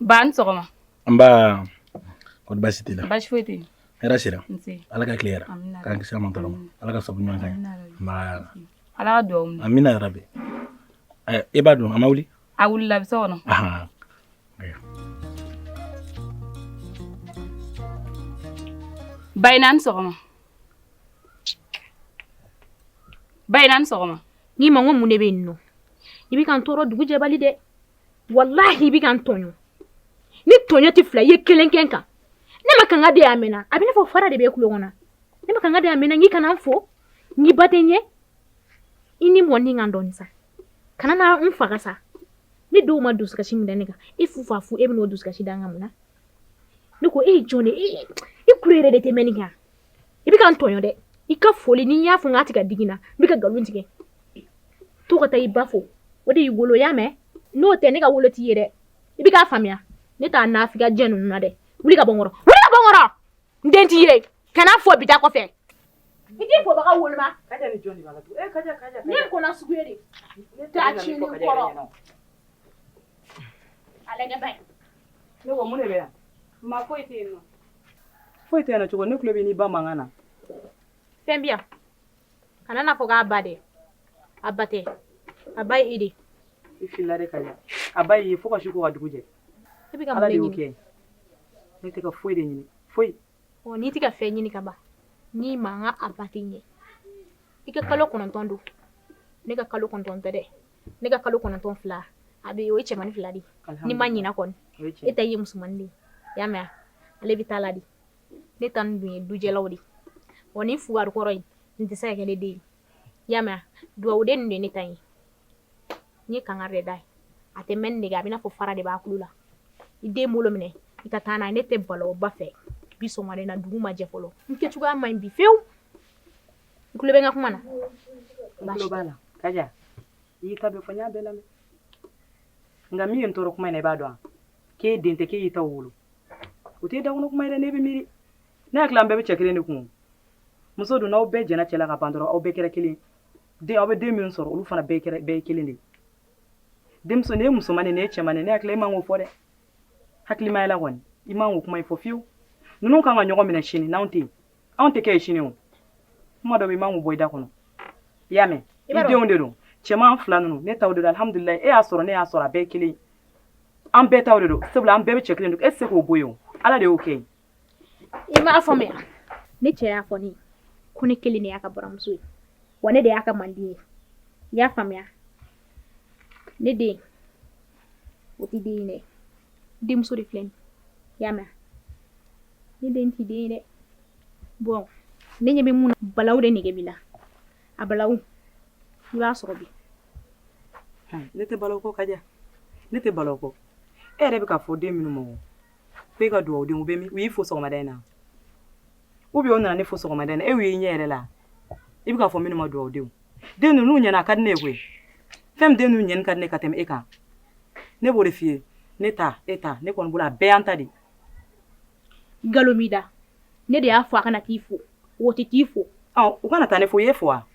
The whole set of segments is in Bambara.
Ba ni sɔgɔma. Nba, kɔni baasi t'i la? Baasi foyi tɛ yen. Hɛrɛ sira. Nse. Ala ka tile hɛrɛ. Amina. K'an kisi a ma tɔɔrɔ ma. Ala ka sabu ɲuman k'an ye. Amina yarabi. Nba. Ala ka dugawu minɛ. Amina yarabi. Ɛ, e b'a dɔn a ma wuli? A wulila, a bɛ so kɔnɔ. Ahan. Ba i ni sɔgɔma. Ba i ni sɔgɔma. N'i ma, n ko mun de bɛ yen nɔ? I bɛ ka n tɔɔrɔ dugu jɛbali dɛ. Walahi, i bɛ ka n tɔɲɔ. Ni tɔɲɔ tɛ fila i ye, kelen kɛ n kan. Ne ma kanga de y'a mɛnna, a bɛ n'a fɔ fara de bɛ kulo kɔnɔ. Ne ma kanga de y'a mɛnna n k'i kana n fo, n k'i ba tɛ n ɲɛ. I ni mɔni kan dɔɔni sa, kana na n faga sa. Ne denw ma dusukasi min da ne kan, e fu fa fu, e bɛn'o dusukasi da n kan mun na? Ne ko e ye jɔn de ye? E kulo yɛrɛ de tɛ mɛn nin kan. I bɛ ka n tɔɲɔ dɛ. I ka foli ni n y'a fɔ n k'a tɛ ka digi n na, n bɛ ka nkalon tigɛ. To ka taa i ba fo, o de y'i wolo, y'a mɛn? N'o tɛ, ne ka wolo t'i ye dɛ. I bɛ k'a faamuya? Ne t'a nafiga jɛ ninnu na dɛ. Wuli ka bɔ n kɔrɔ, wuli ka bɔ n kɔrɔ. N den t'i ye, kana fɔ bi da kɔfɛ. I t'i fobaga woloma. Kaja ni jɔn de b'a la tugun? Eh, Kaja, Kaja, Ne ye kɔnɔ sugu ye de taa tiɲɛni kɔrɔ. A lajɛ ba ye. Ne ko mun de bɛ yan? Ma, foyi tɛ yen nɔ. Foyi tɛ yan nɔ cogo? Ne tulo bɛ n'i ba mankan na. Fɛn bɛ yan, kana n'a fɔ k'a ba dɛ. A ba tɛ, a ba ye e de. I filila dɛ, Kaja. A ba y'i ye fo ka su ko ka dugu jɛ. E bɛ ka Ala mun de de y'o ɲini? kɛ. Ne tɛ ka foyi de ɲini, foyi. Ɔ, n'i tɛ ka fɛn ɲini ka ban, n'i ma n ka a ba tɛ ɲɛ. I ka kalo 9 don, ne ka kalo 9 tɛ dɛ. Ne ka kalo 9 fila a bɛ, o ye cɛmannin fila de ye. N'i ma ɲina kɔni. O ye tiɲɛ. E ta ye musomannin de ye, i y'a mɛn wa? Ale bɛ taa la de. Ne ta nin dun ye dujɛlaw de ye. Wa nin fugari kɔrɔ in nin tɛ se ka kɛ ne den ye, i y'a mɛn wa? Dugawuden nin de ye ne ta ye. N ye kangari de da ye, a tɛ mɛn nin de kɛ. A bɛ n'a fɔ fara de b'a kulo la. I den bolo minɛ, i ka taa n'a ye. Ne tɛ balawba fɛ bi sɔgɔmada in na. Dugu ma jɛ fɔlɔ, n kɛcogoya man ɲi bi fewu. I tulo bɛ n ka kuma na? N tulo b'a la, Kaja. I y'i ta bɛɛ fɔ, n y'a bɛɛ lamɛn. Nka min ye n tɔɔrɔ kuma in na, i b'a dɔn wa? K'e den tɛ, k'e y'i ta wolo, o t'e da kɔnɔ kuma ye dɛ. Ne bɛ miiri, ne hakili, an bɛɛ bɛ cɛ kelen de kun. Muso dun, n'aw bɛɛ jɛnna cɛ la ka ban dɔrɔn, aw bɛɛ kɛra kelen den. Aw bɛ den min sɔrɔ, olu fana bɛɛ kɛra bɛɛ ye kelen de ye. Denmuso, nin ye musomannin, nin ye cɛmannin. Ne hakili, e man k'o fɔ dɛ. Hakilimaya la kɔni, i man k'o kuma in fɔ fiyewu. Ninnu kan ka ɲɔgɔn minɛ sini n'anw tɛ yen. Anw tɛ kɛ yen sini o. Kuma dɔ bɛ yen, i man k'o bɔ i da kɔnɔ, i y'a mɛn? I denw de don, cɛman fila ninnu, ne taw de don. Alihamudulilayi, e y'a sɔrɔ, ne y'a sɔrɔ, a bɛɛ ye kelen ye. An bɛɛ taw de don, sabula an bɛɛ bɛ cɛ kelen don. E tɛ se k'o bɔ yen o, Ala de y'o kɛ. I m'a faamuya? Ne cɛ y'a fɔ ne ye ko ne kelen de y'a ka baramuso ye, wa ne de y'a ka manden ye, i y'a faamuya? Ne den, o tɛ den ye dɛ. Denmuso de filɛ nin ye, i y'a mɛn? Ne den t'i den ye dɛ. Bɔn, ne ɲɛ bɛ mun na, balawu de nege b'i la. A balawu, i b'a sɔrɔ bi. Ne tɛ balawu kɔ, Kaja, ne tɛ balawu kɔ. E yɛrɛ bɛ k'a fɔ den minnu ma o ko e ka dugawu den, u bɛ min? U y'i fo sɔgɔmada in na, ou bien u nana ne fo sɔgɔmada in na? E y'u ye ɲɛ yɛrɛ la. I bɛ k'a fɔ minnu ma dugawu den ninnu ɲɛna, a ka di ne ye koyi. Fɛn min den ninnu ɲɛni ka di ne ka tɛmɛ e kan, ne b'o de f'i ye. Ne ta, e ta, ne kɔni bolo, a bɛɛ y'an ta de. Nkalon b'i da. Ne de y'a fɔ a kana t'i fo, o tɛ t'i fo. Ɔ, u kana taa ne fo, u ye fo wa?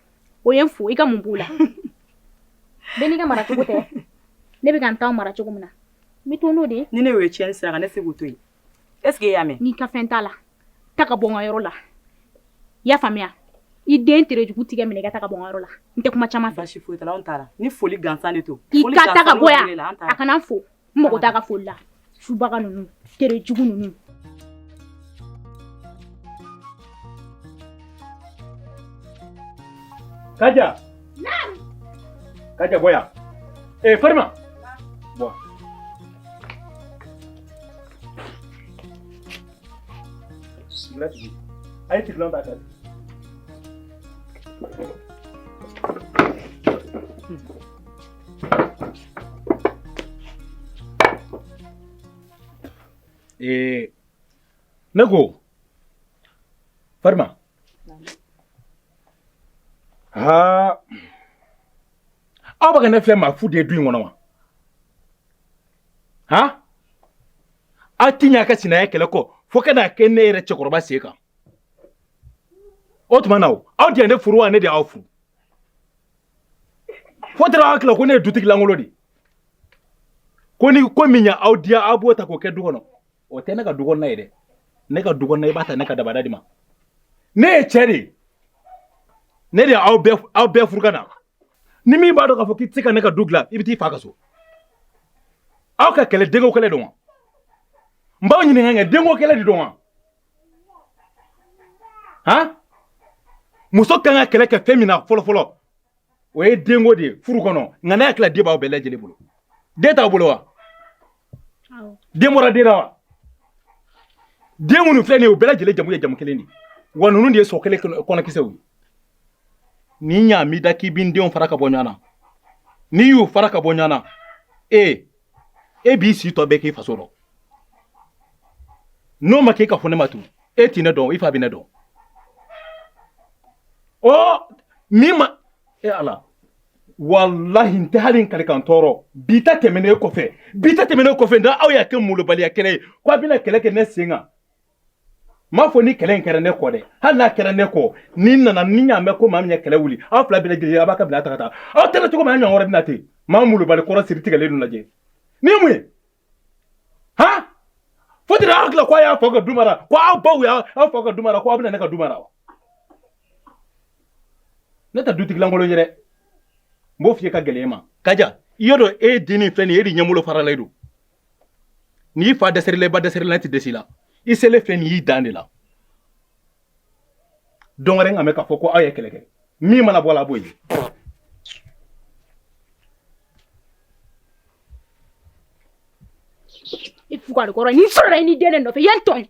O ye n fo, i ka mun b'o la? Bɛɛ n'i ka maracogo tɛ. Ne bɛ ka n taw mara cogo min na, n bɛ to n'o de ye. Ni ne y'o ye tiɲɛni sira kan, ne se k'o to yen? Est ce que e y'a mɛn? N'i ka fɛn t'a la, ta ka bɔ n ka yɔrɔ la, i y'a faamuya? I den terejugu tigɛ minɛ, i ka taa ka bɔ n ka yɔrɔ la. N tɛ kuma caman fɛ. Baasi foyi t'a la, anw taara ni foli gansan de to. I ka taa ka bɔ yan. A kana n fo, n mago t'a ka foli la. Subaga ninnu, terejugu ninnu. Kaja. Kaja, bɔ yan. Eh, Farima. Bɔ. Tigi. A ye tigilan ta ka di. Eh, ne ko Farima. Ha, aw bɛ ka ne filɛ maa fu de ye du in kɔnɔ wa? Han, aw ti ɲɛ a ka sinaya kɛlɛ kɔ fo ka n'a kɛ ne yɛrɛ cɛkɔrɔba sen kan. O tuma na o, aw de ye ne furu wa, ne de y'aw furu? Fo taara aw hakili la ko ne ye dutigi lankolon de ye. Ko ni ko min ye aw diya, aw b'o ta k'o kɛ du kɔnɔ. O tɛ ne ka du kɔnɔna ye dɛ. Ne ka du kɔnɔna, i b'a ta ne ka dabada de ma. Ne ye cɛ de ye, ne de ye aw bɛɛ furu ka na. Ni min b'a dɔn k'a fɔ k'i tɛ se ka ne ka du dilan, i bɛ t'i fa ka so. Aw ka kɛlɛ, denko kɛlɛ don wa? N b'aw ɲininka kɛ, denko kɛlɛ de don wa? Han, muso kan ka kɛlɛ kɛ fɛn min na fɔlɔ fɔlɔ, o ye denko de ye furu kɔnɔ. Nka ne hakili la, den b'aw bɛɛ lajɛlen bolo. Den t'aw bolo wa? Den bɔra den na wa? Den minnu filɛ nin ye, u bɛɛ lajɛlen jamu ye jamu kelen de ye wa? Ninnu de ye sɔ kelen kɔnɔkisɛw ye. Ni ɲa m'i da k'i b'i denw fara ka bɔ ɲɔgɔn na, n'i y'u fara ka bɔ ɲɔgɔn na, e b'i si tɔ bɛɛ k'i faso rɔ. N'o ma k'e ka fɔ ne ma tun, e t'i ne dɔn, i fa bɛ ne dɔn. Ɔ min ma e ala, walahi n tɛ hali n kali kan tɔɔrɔ. Bi ta tɛmɛnen kɔfɛ, bi ta tɛmɛnen kɔfɛ, n'a aw y'a kɛ molobaliya kɛlɛ ye ko a bɛna kɛlɛ kɛ ne sen kan, n m'a fɔ ni kɛlɛ in kɛra ne kɔ dɛ. Hali n'a kɛra ne kɔ, ni n nana ni n y'a mɛn ko maa min ye kɛlɛ wuli, aw fila bɛɛ lajɛlen, a b'a ka bila ta ka taa. Aw taara cogo min, an ɲɔgɔn wɛrɛ bɛna ten. Maa molobali kɔrɔ siri tigɛlen dun lajɛ ni ye mun ye? Han, fo tɛ aw tila ko a y'a fa ka du mara, ko aw baw y'aw fa ka du mara, ko aw bɛna ne ka du mara wa? Ne tɛ dutigi lankolon ye dɛ, n b'o f'i ye ka gɛlɛn e ma. Kaja, i y'a dɔn, e dennin filɛ nin ye, e de ɲɛbolo faralen don. N'i fa dɛsɛr'i la, i ba dɛsɛr'i la, ne tɛ dɛsɛ i la. I selen filɛ nin y'i dan de la. Don wɛrɛ n ka mɛn k'a fɔ ko aw ye kɛlɛ kɛ, min mana bɔ a la, a b'o ye. I fugari kɔrɔ, n'i sɔrɔla i ni den de nɔfɛ, i ye n tɔɲɔ.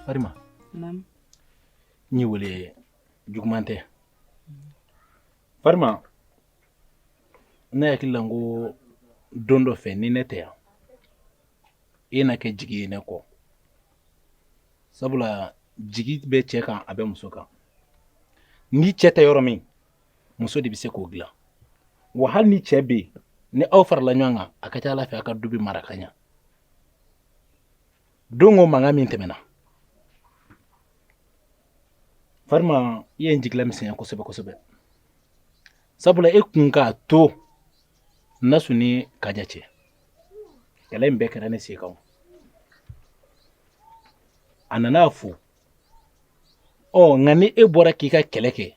Farima. Naamu. N y'i wele, juguman tɛ. Farima, ne hakili la ko don dɔ fɛ, ni ne tɛ yan, e na kɛ jigi ye ne kɔ, sabula jigi bɛ cɛ kan, a bɛ muso kan. Ni cɛ tɛ yɔrɔ min, muso de bɛ se k'o dilan. Wa hali ni cɛ bɛ yen, ni aw farala ɲɔgɔn kan, a ka ca ala fɛ a ka du bɛ mara ka ɲa. Don o mankan min tɛmɛna, Farima, i ye n jigila misɛnya kosɛbɛ kosɛbɛ, sabula e kun k'a to Nasu ni Kaja cɛ, kɛlɛ in bɛɛ kɛra ne sen kan. A nana a fo ɔ, nka ni e bɔra k'i ka kɛlɛ kɛ,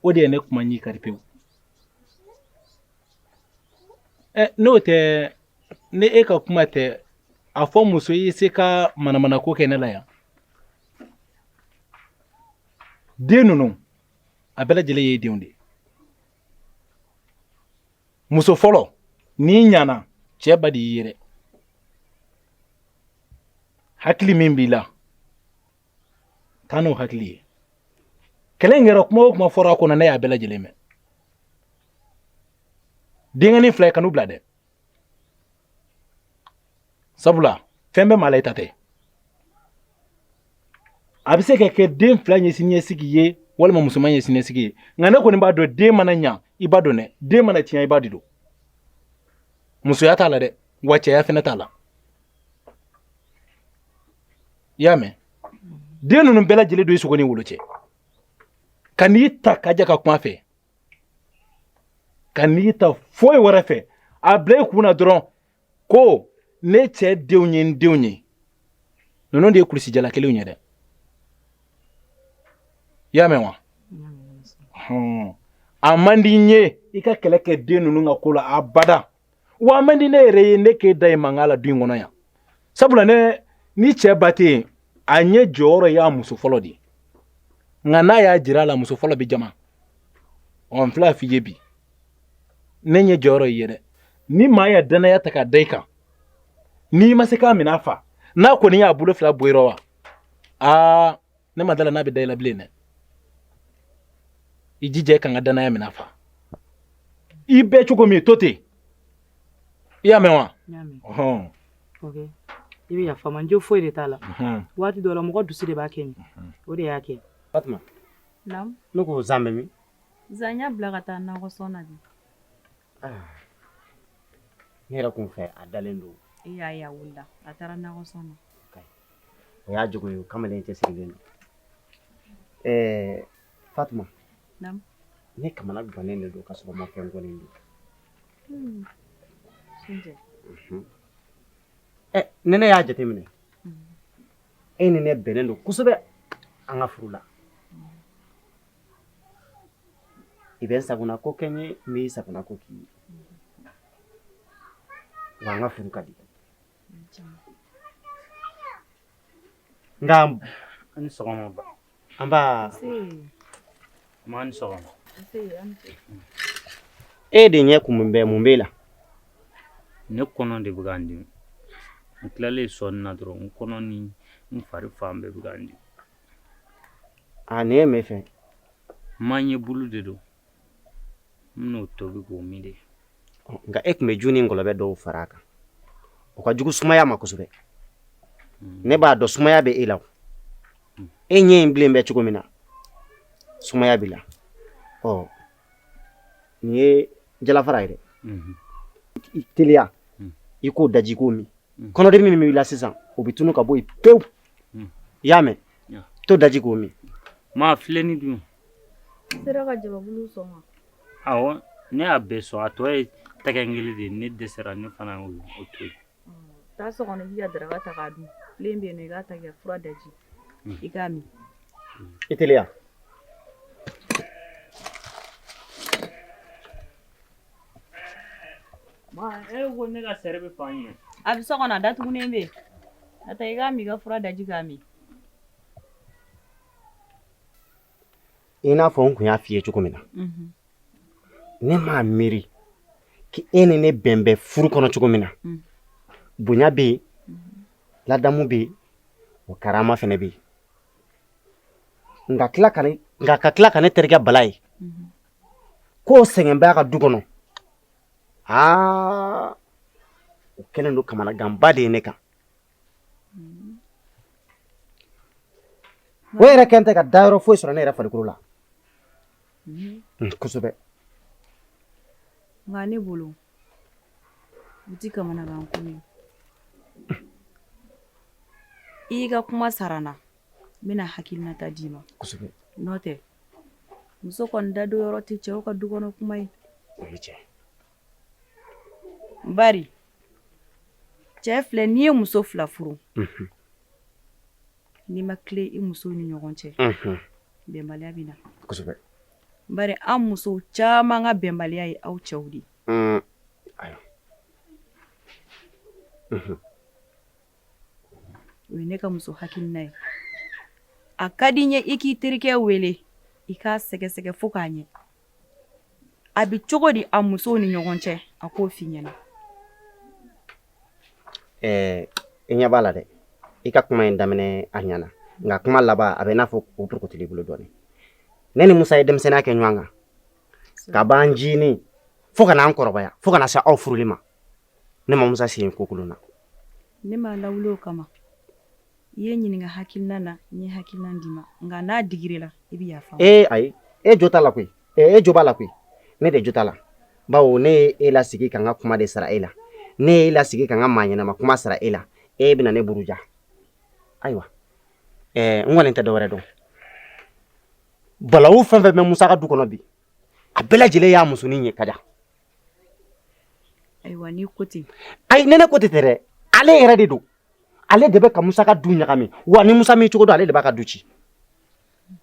o de ye ne kuma ɲi kari pewu. Ɛ, n'o tɛ, ni e ka kuma tɛ, a fɔ muso i se ka manamanako kɛ ne la yan. Den ninnu, a bɛɛ lajɛlen ye denw de ye. Muso fɔlɔ, n'i ɲana, cɛ ba de y'i ye dɛ. Hakili min b'i la, taa n'o hakili ye. Kɛlɛ in kɛra, kuma o kuma fɔra a kɔnɔ, ne y'a bɛɛ lajɛlen mɛn. Denkɛnin fila ye, kan'u bila dɛ, sabula fɛn bɛɛ maa la, i ta tɛ. A bɛ se ka kɛ den fila ye siniɲɛsigi ye, walima musoman ye siniɲɛsigi ye. Nka ne kɔni b'a dɔn, den mana ɲa, i b'a dɔn dɛ. Den mana tiɲɛ, i b'a de dɔn. Musoya t'a la dɛ, wa cɛya fɛnɛ t'a la. I y'a mɛn? Den ninnu bɛɛ lajɛlen don i sogo ni wolo cɛ. Ka n'i ta Kaja ka kuma fɛ, ka n'i ta foyi wɛrɛ fɛ, a bila i kun na dɔrɔn ko ne cɛ denw ye n denw ye. Ninnu de ye kulusijala kelenw ye dɛ. I y'a mɛn wa? A man di n ye i ka kɛlɛ kɛ den ninnu ka ko la abada. Wa a man di ne yɛrɛ ye ne k'e da ye mankan la du in kɔnɔ yan, sabula ne ni cɛ ba tɛ yen, a ɲɛ jɔyɔrɔ y'a muso fɔlɔ de ye. Nka n'a y'a jira a la, muso fɔlɔ bɛ jama. Ɔ, n filɛ a f'i ye bi, ne ɲɛ jɔyɔrɔ y'i ye dɛ. Ni maa ya danaya ta k'a da i kan, n'i ma se k'a minɛ a fa, n'a kɔni y'a bolo fila bɔ i rɔ wa, aa, ne ma dala n'a bɛ da i la bilen dɛ. I jija i ka n ka danaya minɛ a fa. I bɛɛ cogo min to ten, i y'a mɛn wa? Ɔhɔn. I bɛ yafa n ma, n jo foyi de t'a la. Waati dɔ la, mɔgɔ dusu de b'a kɛ nin, o de y'a kɛ. Fatuma. Naamu. Ne ko, Zan bɛ min? Zan y'a bila ka taa nakɔsɔn na bi. Ne yɛrɛ kun fɛ a dalen don. E y'a ye a wulila a taara nakɔsɔn na. O y'a jogo ye, o kamalen cɛsirilen don. Ɛɛ Fatuma. Naamu. Ne kamana gannen de don ka sɔrɔ ma fɛn kɔni dun. Sunjɛ. Ɛ ni ne y'a jateminɛ, e ni ne bɛnnen don kosɛbɛ an ka furu la. I bɛ n sagona ko kɛ n ye, n b'i sagona ko k'i ye. Wa an ka furu ka di. Nka A ni sɔgɔma ba. An ba. Ma ni sɔgɔma. E de ɲɛ kumun bɛ, mun b'e la? Ne kɔnɔ de bɛ ka n dimi. N tilalen sɔnni na dɔrɔn, n kɔnɔ ni n fari fan bɛɛ bɛ ka n dimi. A nin ye mun fɛn? Manje bulu de don. N bɛn'o tobi k'o min de. Nka e tun bɛ ju ni ngɔlɔbɛ dɔw fara a kan. O ka jugu sumaya ma kosɛbɛ. Ne b'a dɔn sumaya bɛ e la. E ɲɛ in bilen bɛ cogo min na, sumaya b'i la. Ɔ nin ye jalafara ye dɛ. I teliya, i k'o daji k'o min. Kɔnɔdimi min b'i la sisan, o bɛ tunu ka bɔ yen pewu. I y'a mɛn? To daji k'o min. Ma filenni dun. I sera ka jababulu sɔn wa? Awɔ, ne y'a bɛɛ sɔn. A tɔ ye tɛgɛ kelen de ye. Ne dɛsɛra, ne fana y'o to yen. Taa so kɔnɔ, i k'i ka daraka ta k'a dun. Filen bɛ yen nɔ, i k'a ta k'i ka fura daji. I k'a min. I teliya. Ma, e ko ne ka sɛrɛ bɛ fan jumɛn? A bɛ so kɔnɔ, a datugulen bɛ yen. A ta i k'a min, i ka fura daji k'a min. I n'a fɔ n kun y'a f'i ye cogo min na, ne m'a miiri k'e ni ne bɛn bɛ furu kɔnɔ cogo min na. Bonya bɛ yen, ladamu bɛ yen, o karama fana bɛ yen. Nka ka tila ka ne terikɛ Bala ye k'o sɛgɛn b'a ka du kɔnɔ, aa o kɛlen don kamanaganba de ye ne kan. O yɛrɛ kɛn tɛ ka dayɔrɔ foyi sɔrɔ ne yɛrɛ farikolo la. Kosɛbɛ. Nka ne bolo, o ti kamanagan ko ye. I y'i ka kuma sara n na, n bɛna hakilinata d'i ma. Kosɛbɛ. N'o tɛ, muso kɔni da don yɔrɔ tɛ cɛw ka du kɔnɔ kuma ye. O ye tiɲɛ. Bari, cɛ filɛ, n'i ye muso fila furu, n'i ma tilen i musow ni ɲɔgɔn cɛ, bɛnbaliya bɛ na. Kosɛbɛ. Bari an musow caman ka bɛnbaliya ye aw cɛw de ye. Ayiwa. O ye ne ka muso hakilina ye. A ka di n ye i k'i terikɛ wele, i k'a sɛgɛsɛgɛ fo k'a ɲɛ. A bɛ cogo di a musow ni ɲɔgɔn cɛ, a k'o f'i ɲɛna. I ɲɛ b'a la dɛ, i ka kuma in daminɛ a ɲɛna, nka kuma laban a bɛ n'a fɔ k'o porokotili bolo dɔɔnin. Ne ni Musa ye denmisɛnninya kɛ ɲɔgɔn kan, ka ban jinin fo ka n'an kɔrɔbaya, fo ka na se aw furuli ma. Ne ma Musa sen ko kolon na. Ne m'a lawuli o kama. I ye ɲininka hakilina na, n ye hakilina d'i ma, nka n'a digir'i la, i bɛ yafa. Ee ayi, e jo t'a la koyi. E jo b'a la koyi. Ne de jo t'a la. Bawo ne ye e lasigi ka n ka kuma de sara e la. Ne ye e lasigi ka n ka maa ɲɛnama kuma sara e la. E bɛna ne buruja. Ayiwa, n kɔni tɛ dɔwɛrɛ dɔn. Balawu fɛn fɛn bɛ Musa ka du kɔnɔ bi, a bɛɛ lajɛlen y'a musonin ye Kaja. Ayiwa, n'i ko ten. Ayi, ne ko ten tɛ dɛ. Ale yɛrɛ de don. Ale de bɛ ka Musa ka du ɲagami. Wa ni Musa m'i cogo dɔn, ale de b'a ka du ci.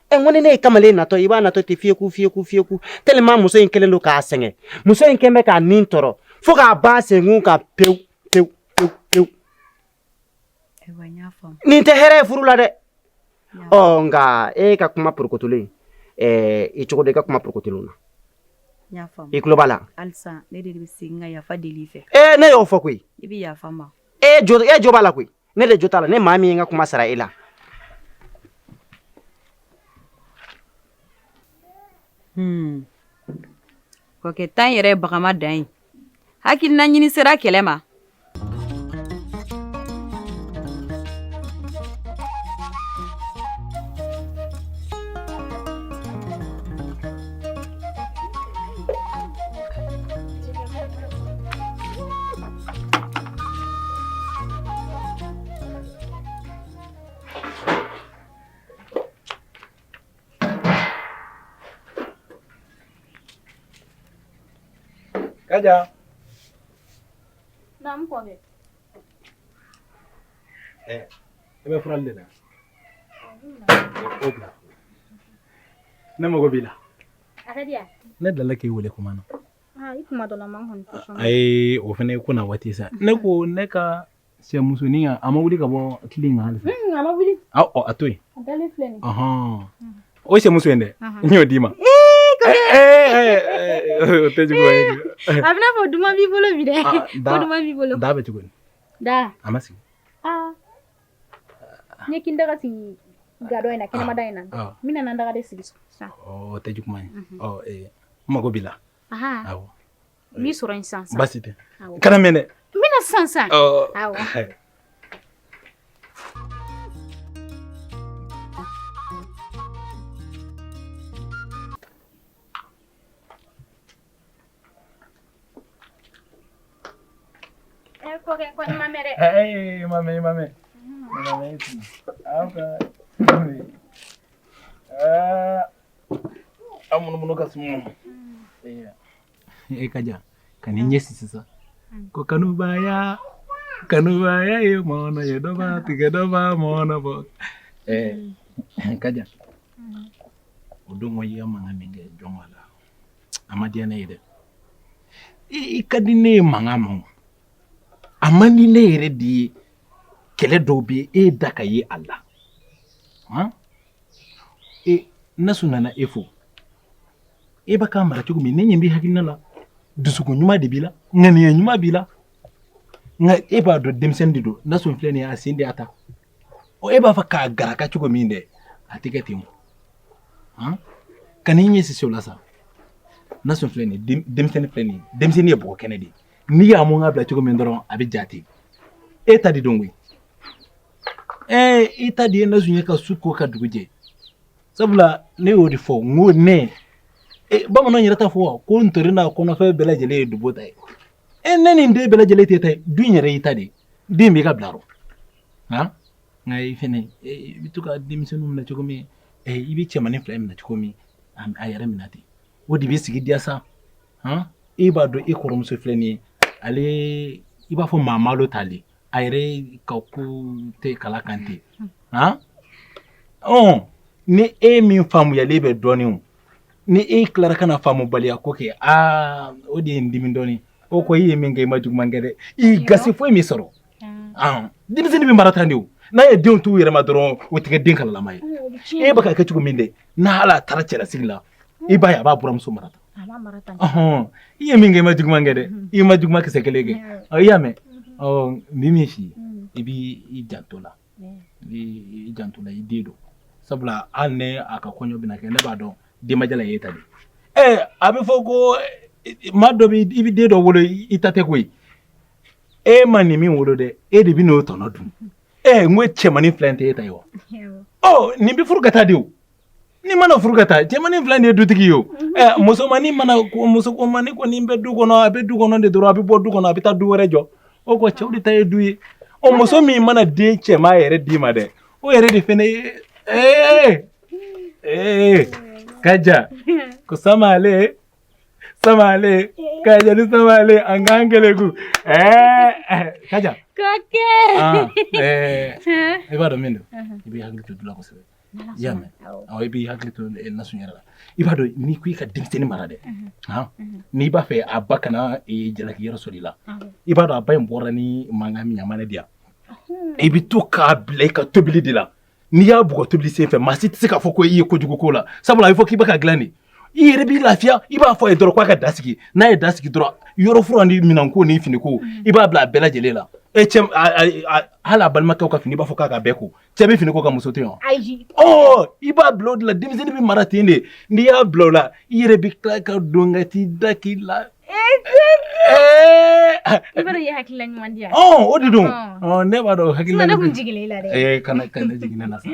N ko ni ne ye kamalen natɔ, i b'a natɔ ten fiyeku fiyeku fiyeku. Tellement muso in kɛlen don k'a sɛgɛn. Muso in kɛlen bɛ k'a nin tɔɔrɔ fo k'a ban senkun kan pewu pewu pewu pewu. Ayiwa, n y'a faamu. Nin tɛ hɛrɛ ye furu la dɛ. Ɔ nka e ka kuma porokotolen, i cogo dɔn i ka kuma porokotolen na. N y'a faamu. I tulo b'a la. Halisa ne de bɛ segin ka yafa deli i fɛ. Ne y'o fɔ koyi. I bɛ yafa n ma. E jo b'a la koyi. Ne de jo t'a la. Ne maa min ye n ka kuma sara e la. Kɔkɛ tan yɛrɛ ye bagama dan ye. Hakilina ɲini sera kɛlɛ ma. Kaja. Naamu kɔkɛ. Ɛ i bɛ furali de la. O bila. Ne mago b'i la. A ka di yan. Ne delila k'i wele kuma na. Aa i kuma dɔ la man kɔni tɛ sɔn. Ayi o fana ye ko na waati sa. Ne ko ne ka sɛmusonin a ma wuli ka bɔ kili in kan halisa. A ma wuli. Ɔ a to yen. A dalen filɛ nin ye. Ɔhɔn. O sɛmuso in dɛ n y'o d'i ma. O tɛ juguya ye. A bɛna fɔ duman b'i bolo bi dɛ. Ko duman b'i bolo. Da bɛ cogo di? Da. A ma sigi. Aa. N ye kindaga sigi gadɔ in na kɛnɛmada in na. N bɛna na daga de sigi sisan. O tɛ juguman ye. Ɔ n mago b'i la. Awɔ. N b'i sɔrɔ yen sisan sisan. Baasi tɛ. Kana mɛn dɛ. N bɛna sisan sisan. Awɔ. Kɔkɛ kɔni ma mɛn dɛ. Ee ma mɛn ma mɛn. Ma mɛn aw ka aw munumunu ka suma. E Kaja ka n'i ɲɛsin sisan. Ko kanubaya kanubaya ye mɔnɔ ye dɔ b'a tigɛ dɔ b'a mɔnɔ bɔ. Kaja o don ko i ka mankan min kɛ jɔn la a ma diya ne ye dɛ. I ka di ne ye mankan ma o. A man di ne yɛrɛ de ye kɛlɛ dɔw bɛ e da ka ye a la. Han? E Nasu nana e fo. E b'a k'a mara cogo min ne ɲɛ b'i hakilina la. Dusukun ɲuman de b'i la, ŋaniya ɲuman b'i la. Nka e b'a dɔn denmisɛnnin de don, Nasu filɛ nin ye a sen de y'a ta. Ɔ e b'a fɔ k'a garaka cogo min dɛ, a tɛ kɛ ten o. Han? Ka n'i ɲɛ sisi o la sa. Nasu filɛ nin ye, denmisɛnnin filɛ nin ye, denmisɛnnin ye bɔgɔ kɛnɛ de ye. N'i y'a mun ka bila cogo min dɔrɔn a bɛ ja ten. E ta de don koyi. I ta de ye Nasu ye ka su ko ka dugu jɛ. Sabula ne y'o de fɔ n ko ne bamananw yɛrɛ t'a fɔ ko ntori n'a kɔnɔfɛn bɛɛ lajɛlen ye dubo ta ye. Ne ni n den bɛɛ lajɛlen tɛ ta ye, du in yɛrɛ y'i ta de ye. Den b'i ka bila rɔ. Han? Nka i fɛnɛ i bɛ to ka denmisɛnninw minɛ cogo min, i bɛ cɛmannin fila in minɛ cogo min, a yɛrɛ minɛ ten. O de bɛ sigi diya sa. Han? E b'a dɔn e kɔrɔmuso filɛ nin ye, ale i b'a fɔ maa malo t'ale. A yɛrɛ ka ko tɛ kala kan ten. Han? Ɔn ni e min faamuyalen bɛ dɔɔnin o, ni e tilara ka na faamubaliya ko kɛ, aa o de ye n dimi dɔɔnin. O ko i ye min kɛ i ma juguman kɛ dɛ. I gasi foyi m'i sɔrɔ. Denmisɛnnin bɛ mara tan de o. N'a ye denw t'u yɛrɛ ma dɔrɔn o tɛ kɛ den kalalama ye. E bɛ ka kɛ cogo min dɛ, n'a ala taara cɛlasigi la, i b'a ye a b'a buramuso mara tan. I ye min kɛ i ma juguman kɛ dɛ. I ma juguman kisɛ kelen kɛ. I y'a mɛn? Ɔ n bɛ min f'i ye, i b'i janto la. I b'i janto la i den don. Sabula hali ni a ka kɔɲɔ bɛna kɛ, ne b'a dɔn denbajala ye e ta de ye. A bɛ fɔ ko maa dɔ bɛ i bɛ den dɔ wolo i ta tɛ koyi. E ma nin min wolo dɛ, e de bɛ n'o tɔnɔ dun. N ko cɛmannin fila in tɛ e ta ye wa? Ɔ nin bɛ furu ka taa de o. Ni mana furu ka taa, cɛmannin fila in de ye dutigi ye o. Musomannin mana musomannin kɔni bɛ du kɔnɔ, a bɛ du kɔnɔ de dɔrɔn, a bɛ bɔ du kɔnɔ, a bɛ taa du wɛrɛ jɔ. O ko cɛw de ta ye du ye. Ɔ muso min mana den cɛman yɛrɛ d'i ma dɛ, o yɛrɛ de fɛnɛ ye Kaja ko samale samale Kaja ni samale an k'an keleku. Kaja. Kɔkɛ. I b'a dɔn min don, i b'i hakili to du la kosɛbɛ. I y'a mɛn? Awɔ, i b'i hakili to Nasu yɛrɛ la. I b'a dɔn n'i ko i ka denmisɛnnin mara dɛ, han, n'i b'a fɛ a ba kana jalaki yɔrɔ sɔrɔ i la, i b'a dɔn a ba in bɔra ni mankan min ye a ma ne diya. I bɛ to k'a bila i ka tobili de la. N'i y'a bugɔ tobili sen fɛ, maa si tɛ se k'a fɔ ko i ye kojugu k'o la. Sabula a bɛ fɔ k'i bɛ ka dilan de. I yɛrɛ b'i lafiya, i b'a fɔ a ye dɔrɔn k'a ka da sigi. N'a ye da sigi dɔrɔn, yɔrɔ furan ni minɛnko ni finiko, i b'a bila a bɛɛ lajɛlen la. E cɛ, hali a balimakɛw ka fini, i b'a fɔ k'a ka bɛɛ ko. Cɛ bɛ fini ko ka muso to yen wa? Ayi. Ɔ i b'a bila o de la, denmisɛnnin bɛ mara ten de. N'i y'a bila o la, i yɛrɛ bɛ tila ka don ka t'i da k'i la. I b'a dɔn i ye hakilina ɲuman di yan. Ɔ o de don. Ɔ ne b'a dɔn hakilina. Sinon ne kun jiginna i la dɛ. Kana jigin ne la sa. Ɔ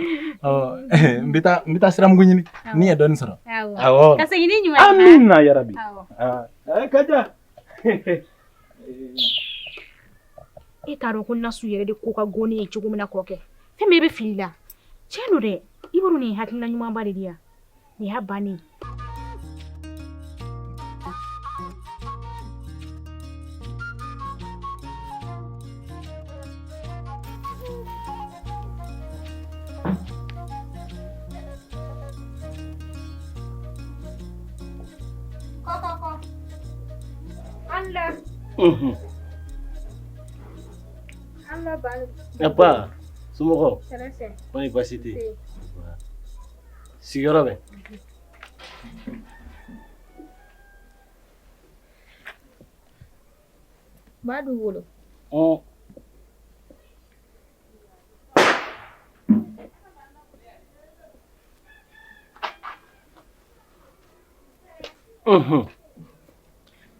n bɛ taa siramugu ɲini. Ni ye dɔɔnin sɔrɔ. Awɔ. Ka segin ni ɲuman ye. Amina yarabi. Awɔ. Kaja. E t'a dɔn ko Nasu yɛrɛ de ko ka go ne ye cogo min na kɔkɛ. Fɛn min bɛ fili la. Tiɲɛ don dɛ. I b'a dɔn nin ye hakilina ɲumanba de di yan. Nin y'a bannen ye. Ba somɔgɔw kɔni baasi tɛ yen? Sigiyɔrɔ bɛ? Ba Dugukolo.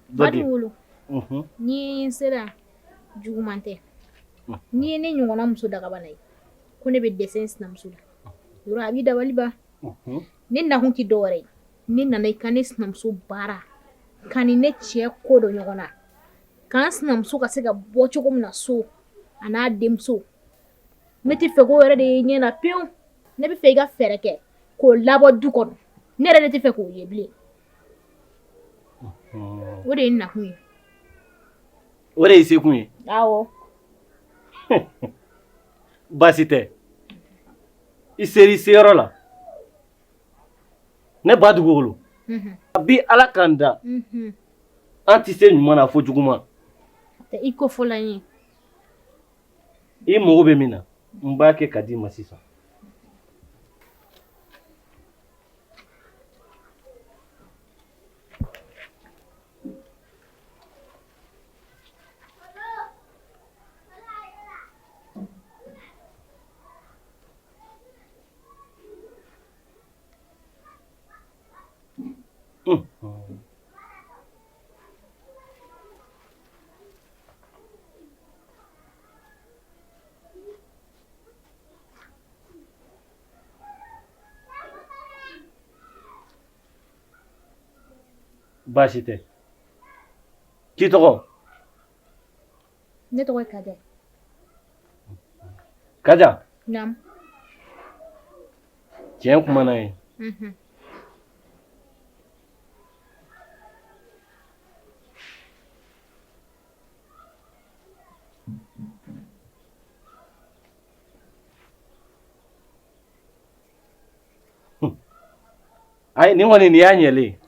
Ba Dugukolo, n'i ye n sera juguman tɛ, n'i ye ne ɲɔgɔnna muso dagabana ye ko ne bɛ dɛsɛ n sinamuso la, yɔrɔ a b'i dabali ban. Ne nakun tɛ dɔwɛrɛ ye, ne nana i ka ne sinamuso baara ka ni ne cɛ ko don ɲɔgɔn na, k'an sinamuso ka se ka bɔ cogo min na so a n'a denmuso. Ne tɛ fɛ k'o yɛrɛ de ye ɲɛ na pewu. Ne bɛ fɛ i ka fɛɛrɛ kɛ k'o labɔ du kɔnɔ. Ne yɛrɛ de tɛ fɛ k'o ye bilen. O de ye n nakun ye. O de y'i sekun ye? Awɔ. Baasi tɛ. I sera i seyɔrɔ la. Ne ba Dugukolo. A bi Ala k'an da. An tɛ se ɲuman na fo juguman. I ko fɔla n ye. I mago bɛ min na, n b'a kɛ ka d'i ma sisan. Baasi tɛ. K'i tɔgɔ? Ne tɔgɔ ye Kaja. Kaja? Naamu. Tiɲɛ kumana ye. Ayi, nin kɔni nin y'a ɲɛlen ye.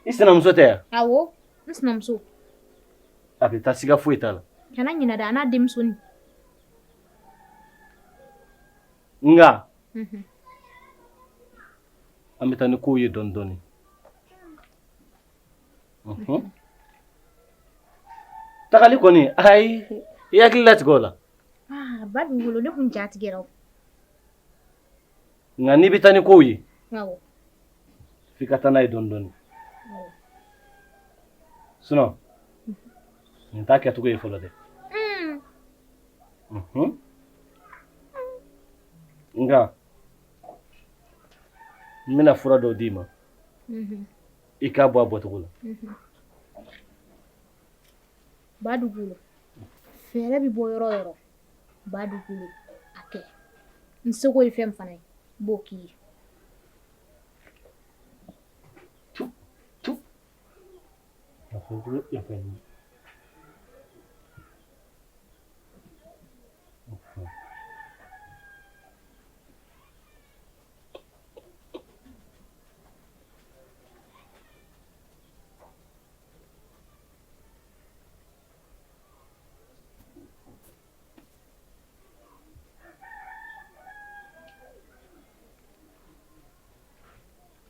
I sinamuso tɛ yan? Awɔ, n sinamuso. A bɛ taa, siga foyi t'a la. Kana ɲinɛ dɛ, a n'a denmusonin. Nka an bɛ taa ni kow ye dɔɔnin dɔɔnin. Tagali kɔni, ayi, i hakili latigɛ o la. Aa, ba Dugukolo, ne kun ja tigɛra o. Nka n'i bɛ taa ni kow ye, f'i ka taa n'a ye dɔɔnin dɔɔnin. Sinon nin t'a kɛcogo ye fɔlɔ dɛ. Nka n bɛna fura dɔw d'i ma, i k'a bɔ a bɔcogo la. Ba Dugukolo, fɛɛrɛ bɛ bɔ yɔrɔ o yɔrɔ, ba Dugukolo, a kɛ. N seko ye fɛn fana ye, n b'o k'i ye.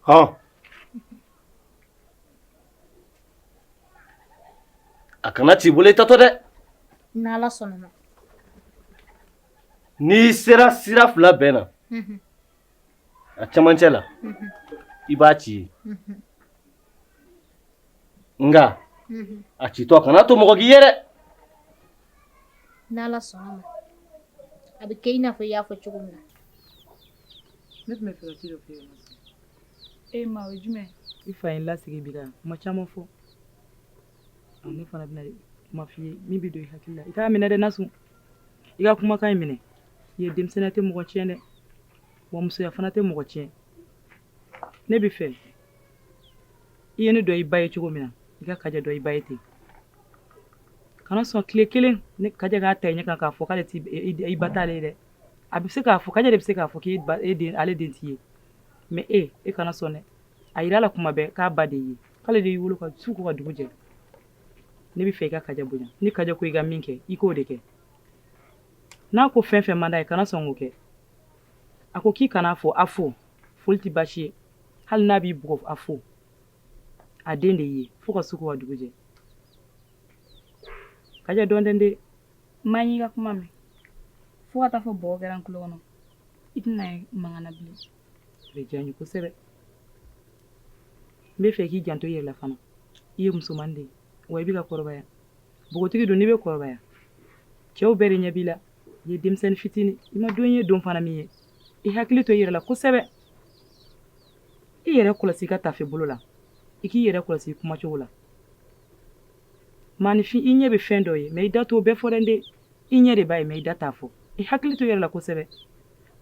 Hɔn, a kana t'i bolo i tatɔ dɛ. N'Ala sɔnna ma. N'i sera sira fila bɛn na, a cɛmancɛ la, i b'a ci yen. Nka a citɔ, kana to mɔgɔ k'i ye dɛ. N'Ala sɔnna ma, a bɛ kɛ i n'a fɔ i y'a fɔ cogo min na. Ne tun bɛ fɛ ka ci dɔ f'i ye. E ma, o ye jumɛn? I fa ye n lasigi bi ka kuma caman fɔ. Ne fana bɛna kuma f'i ye min bɛ don i hakili la. I k'a minɛ dɛ, Nasun. I ka kumakan in minɛ. I ye denmisɛnninya tɛ mɔgɔ tiɲɛ dɛ, wa musoya fana tɛ mɔgɔ tiɲɛ. Ne bɛ fɛ i ye ne dɔn i ba ye cogo min na, i ka Kaja dɔn i ba ye ten. Kana sɔn tile kelen ne Kaja k'a ta i ɲɛ kan k'a fɔ k'ale t'i i ba t'ale ye dɛ. A bɛ se k'a fɔ, Kaja de bɛ se k'a fɔ k'e ba, e den, ale den t'i ye, mais e kana sɔn dɛ. A yira a la kuma bɛɛ k'a ba de y'i ye, k'ale de y'i wolo ka su ko ka dugu jɛ. Ne bɛ fɛ i ka Kaja bonya. Ni Kaja ko i ka min kɛ, i k'o de kɛ. N'a ko fɛn fɛn man d'a ye, kana sɔn k'o kɛ. A ko k'i kan'a fo, a fo. Foli tɛ baasi ye. Hali n'a b'i bugɔ, a fo. A den de y'i ye fo ka su ko ka dugu jɛ. Kaja dɔn tɛ n den. Ma n y'i ka kuma mɛn. Fo ka taa fɔ bɔgɔ kɛra n tulo kɔnɔ. I tɛna ye mankan na bilen. A bɛ diya n ye kosɛbɛ. N bɛ fɛ k'i janto i yɛrɛ la fana. I ye musoman de ye wa i bɛ ka kɔrɔbaya. Npogotigi dun n'i bɛ kɔrɔbaya, cɛw bɛɛ de ɲɛ b'i la. I ye denmisɛnnin fitinin, i ma don ye don fana min ye. I hakili to i yɛrɛ la kosɛbɛ. I yɛrɛ kɔlɔsi i ka tafe bolo la. I k'i yɛrɛ kɔlɔsi i kumacogo la. Maaninfin i ɲɛ bɛ fɛn dɔ ye mais i da t'o bɛɛ fɔ dɛ n den. I ɲɛ de b'a ye mais i da t'a fɔ. I hakili to i yɛrɛ la kosɛbɛ.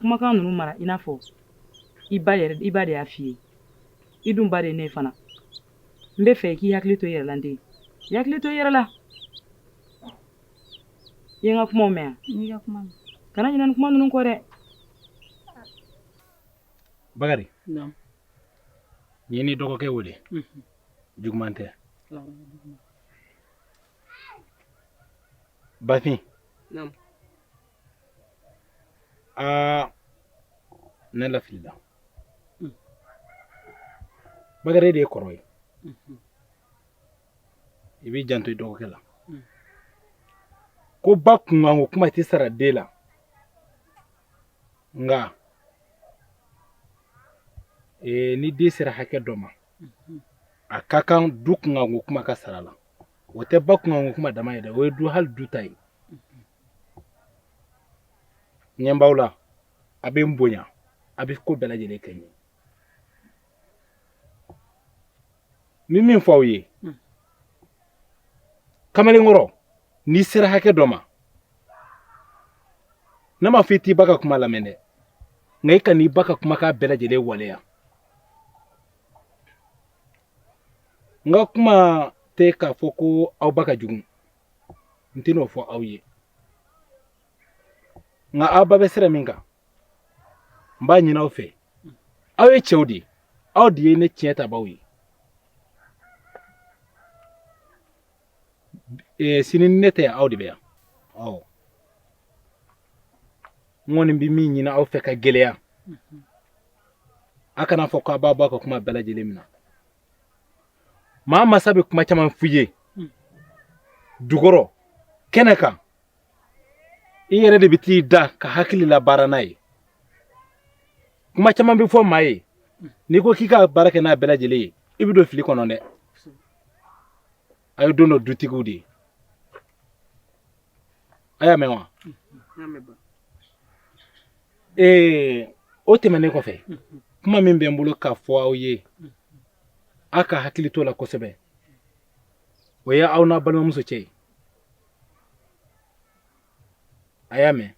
Kumakan ninnu mara i n'a fɔ i ba yɛrɛ i ba de y'a f'i ye. I dun ba de ye ne ye fana. N bɛ fɛ i k'i hakili to i yɛrɛ la n den. I hakili to i yɛrɛ la. I ye n ka kumaw mɛn wa? N y'i ka kuma mɛn. Kana ɲinɛ nin kuma ninnu kɔ dɛ. Bakari. Naamu. N ye n'i dɔgɔkɛ wele. Juguman tɛ. Bafin. Naamu. Aa ne lafilila. Bakari e de ye kɔrɔ ye. I b'i janto i dɔgɔkɛ la. Ko ba kunkanko kuma tɛ sara den la. Nka ee, ni den sera hakɛ dɔ ma a ka kan du kunkanko kuma ka sara la. O tɛ ba kunkanko kuma dama ye dɛ, o ye du hali du ta ye. Ɲɛ b'aw la, a bɛ n bonya, a bɛ ko bɛɛ lajɛlen kɛ n ye. N bɛ min fɔ aw ye, kamalenkɔrɔ, n'i sera hakɛ dɔ ma, ne m'a fɔ i t'i ba ka kuma lamɛn dɛ, nka i kan'i ba ka kumakan bɛɛ lajɛlen waleya. N ka kuma tɛ k'a fɔ ko aw ba ka jugu, n tɛn'o fɔ aw ye, nka aw ba bɛ sira min kan, n b'a ɲini aw fɛ, aw ye cɛw de ye, aw de ye ne tiɲɛ tabaw ye. Sini ni ne tɛ yan, aw de bɛ yan. Ɔ n kɔni bɛ min ɲini aw fɛ ka gɛlɛya, a kana fɔ k'a b'a bɔ a ka kuma bɛɛ lajɛlen minɛ. Maa masa bɛ kuma caman f'i ye dukɔrɔ kɛnɛ kan, i yɛrɛ de bɛ t'i da ka hakili labaara n'a ye. Kuma caman bɛ fɔ maa ye, n'i ko k'i ka baara kɛ n'a bɛɛ lajɛlen ye, i bɛ don fili kɔnɔ dɛ. A ye don dɔ dutigiw de ye. A y'a mɛn wa? Ee, o tɛmɛnen kɔfɛ, kuma min bɛ n bolo k'a fɔ aw ye, aw ka hakili t'o la kosɛbɛ, o ye aw n'a balimamuso cɛ ye. A y'a mɛn?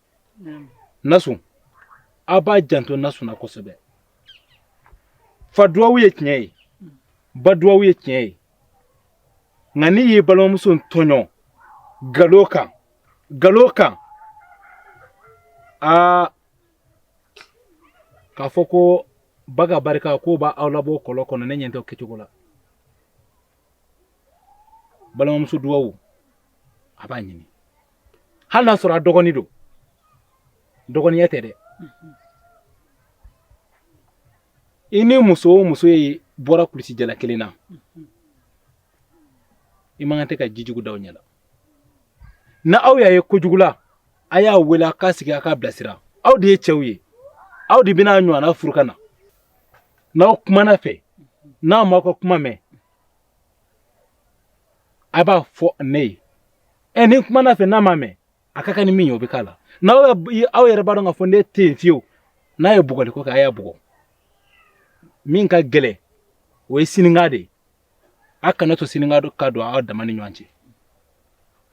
Nasun, aw b'a janto Nasun na kosɛbɛ. Fa duwawu ye tiɲɛ ye, ba duwawu ye tiɲɛ ye, nka n'i y'i balimamuso tɔɲɔ galo kan, galo kan, aa k'a fɔ ko ba ka barika k'o b'aw labɔ kɔlɔn kɔnɔ, ne ɲɛ tɛ o kɛcogo la. Balimamuso duwawu a b'a ɲini, hali n'a sɔrɔ a dɔgɔnin don, dɔgɔninya tɛ dɛ. I ni muso o muso ye bɔra kulusijala kelen na, i man kan tɛ ka jijugu da o ɲɛ la. Na aw y'a ye kojugu la, a y'a wele, a k'a sigi, a k'a bilasira. Aw de ye cɛw ye, aw de bɛna a ɲɔgɔnna furu ka na. N'aw kumana fɛ, n'a m'aw ka kuma mɛn, a b'a fɔ ne ye. Ɛ, ni n kumana fɛ n'a m'a mɛn, a ka kan ni min ye, o bɛ k'a la. N'aw aw yɛrɛ b'a dɔn k'a fɔ ne tɛ yen fiyewu, n'a ye bugɔli ko kɛ, a y'a bugɔ. Min ka gɛlɛn, o ye sininka de ye. A kana to sininka ka don aw dama ni ɲɔgɔn cɛ.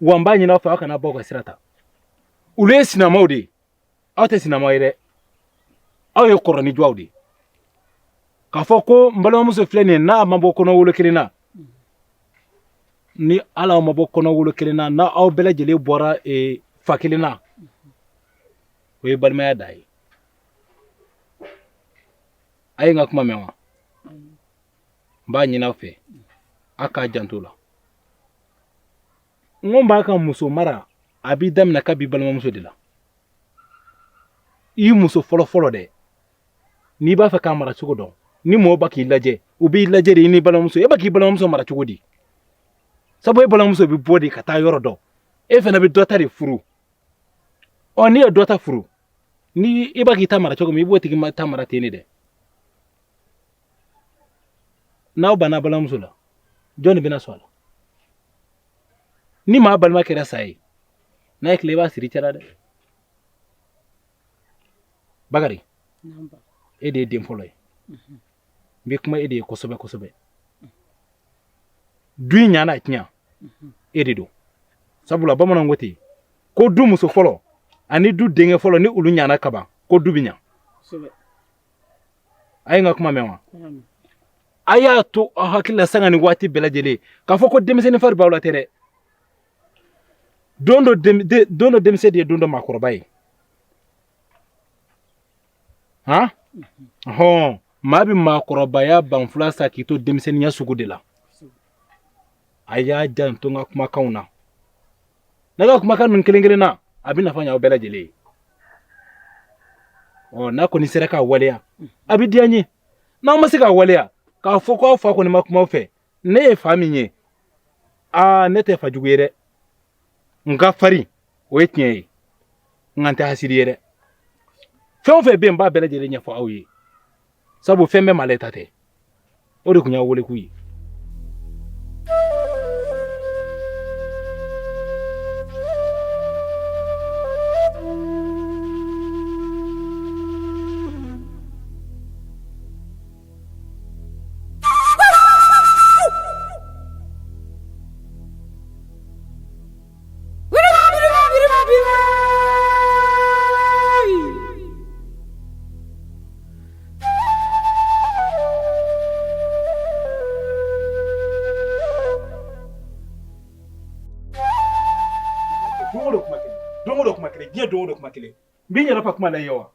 Wa n b'a ɲini aw fɛ, aw kana baw ka sira ta. Olu ye sinamaw de ye, aw tɛ sinamaw ye dɛ, aw ye kɔrɔ ni jɔw de ye. K'a fɔ ko n balimamuso filɛ nin ye, n'a ma bɔ kɔnɔ wolo kelen na, ni ala ma bɔ kɔnɔ wolo kelen na, n'a aw bɛɛ lajɛlen bɔra fa kelen na, o ye balimaya dan ye. A ye n ka kuma mɛn wa? N b'a ɲini aw fɛ, a k'a janto la. N ko b'a ka muso mara a b'i daminɛ kabi balimamuso de la. I muso fɔlɔ fɔlɔ dɛ, n'i b'a fɛ k'a mara cogo dɔn, ni mɔgɔw b'a k'i lajɛ, u b'i lajɛ de i n'i balimamuso. E b'a k'i balimamuso mara cogo di? Sabu e balimamuso bɛ bɔ de ka taa yɔrɔ dɔn, e fana bɛ dɔ ta de furu. Ɔ n'i ye dɔ ta furu, ni i b'a k'i ta mara cogo min, i b'o tigi ta mara ten de dɛ. N'aw banna balimamuso la, jɔn de bɛna sɔn a la? Ni maa balima kɛra sa ye, n'a ye tile, i b'a siri cɛ la dɛ. Bakari, e de ye den fɔlɔ ye, n bɛ kuma e de ye kosɛbɛ kosɛbɛ. Du in ɲa n'a tiɲɛ, e de don. Sabula bamananw ko ten ko du muso fɔlɔ ani du denkɛ fɔlɔ, ni olu ɲana kaban, ko du bɛ ɲa. A ye n ka kuma mɛn wa? A y'a to aw hakili la sanga ni waati bɛɛ lajɛlen k'a fɔ ko denmisɛnnin fari b'aw la tɛ dɛ. Don dɔ denmisɛn de ye don dɔ maakɔrɔba ye. Han hɔn, maa bɛ maakɔrɔbaya banfula sa k'i to denmisɛnninya sugu de la. A y'a janto n ka kumakanw na. Ne ka kumakan ninnu kelen kelen na, a bɛ nafa ɲɛ aw bɛɛ lajɛlen ye. Ɔ n'a kɔni sera k'a waleya, a bɛ diya n ye. N'aw ma se k'a waleya, k'a fɔ k'aw fa kɔni ma kuma aw fɛ, ne ye fa min ye, aa ne tɛ fa jugu ye dɛ. N ka farin, o ye tiɲɛ ye, nka n tɛ hasidi ye dɛ. Fɛn o fɛn bɛ yen, n b'a bɛɛ lajɛlen ɲɛfɔ aw ye, sabu fɛn bɛɛ m'ale ta tɛ. O de tun y'a wele k'u ye. Don o don kuma kelen, diɲɛ don o don kuma kelen. N b'i yɛrɛ fa kuma la i ye wa?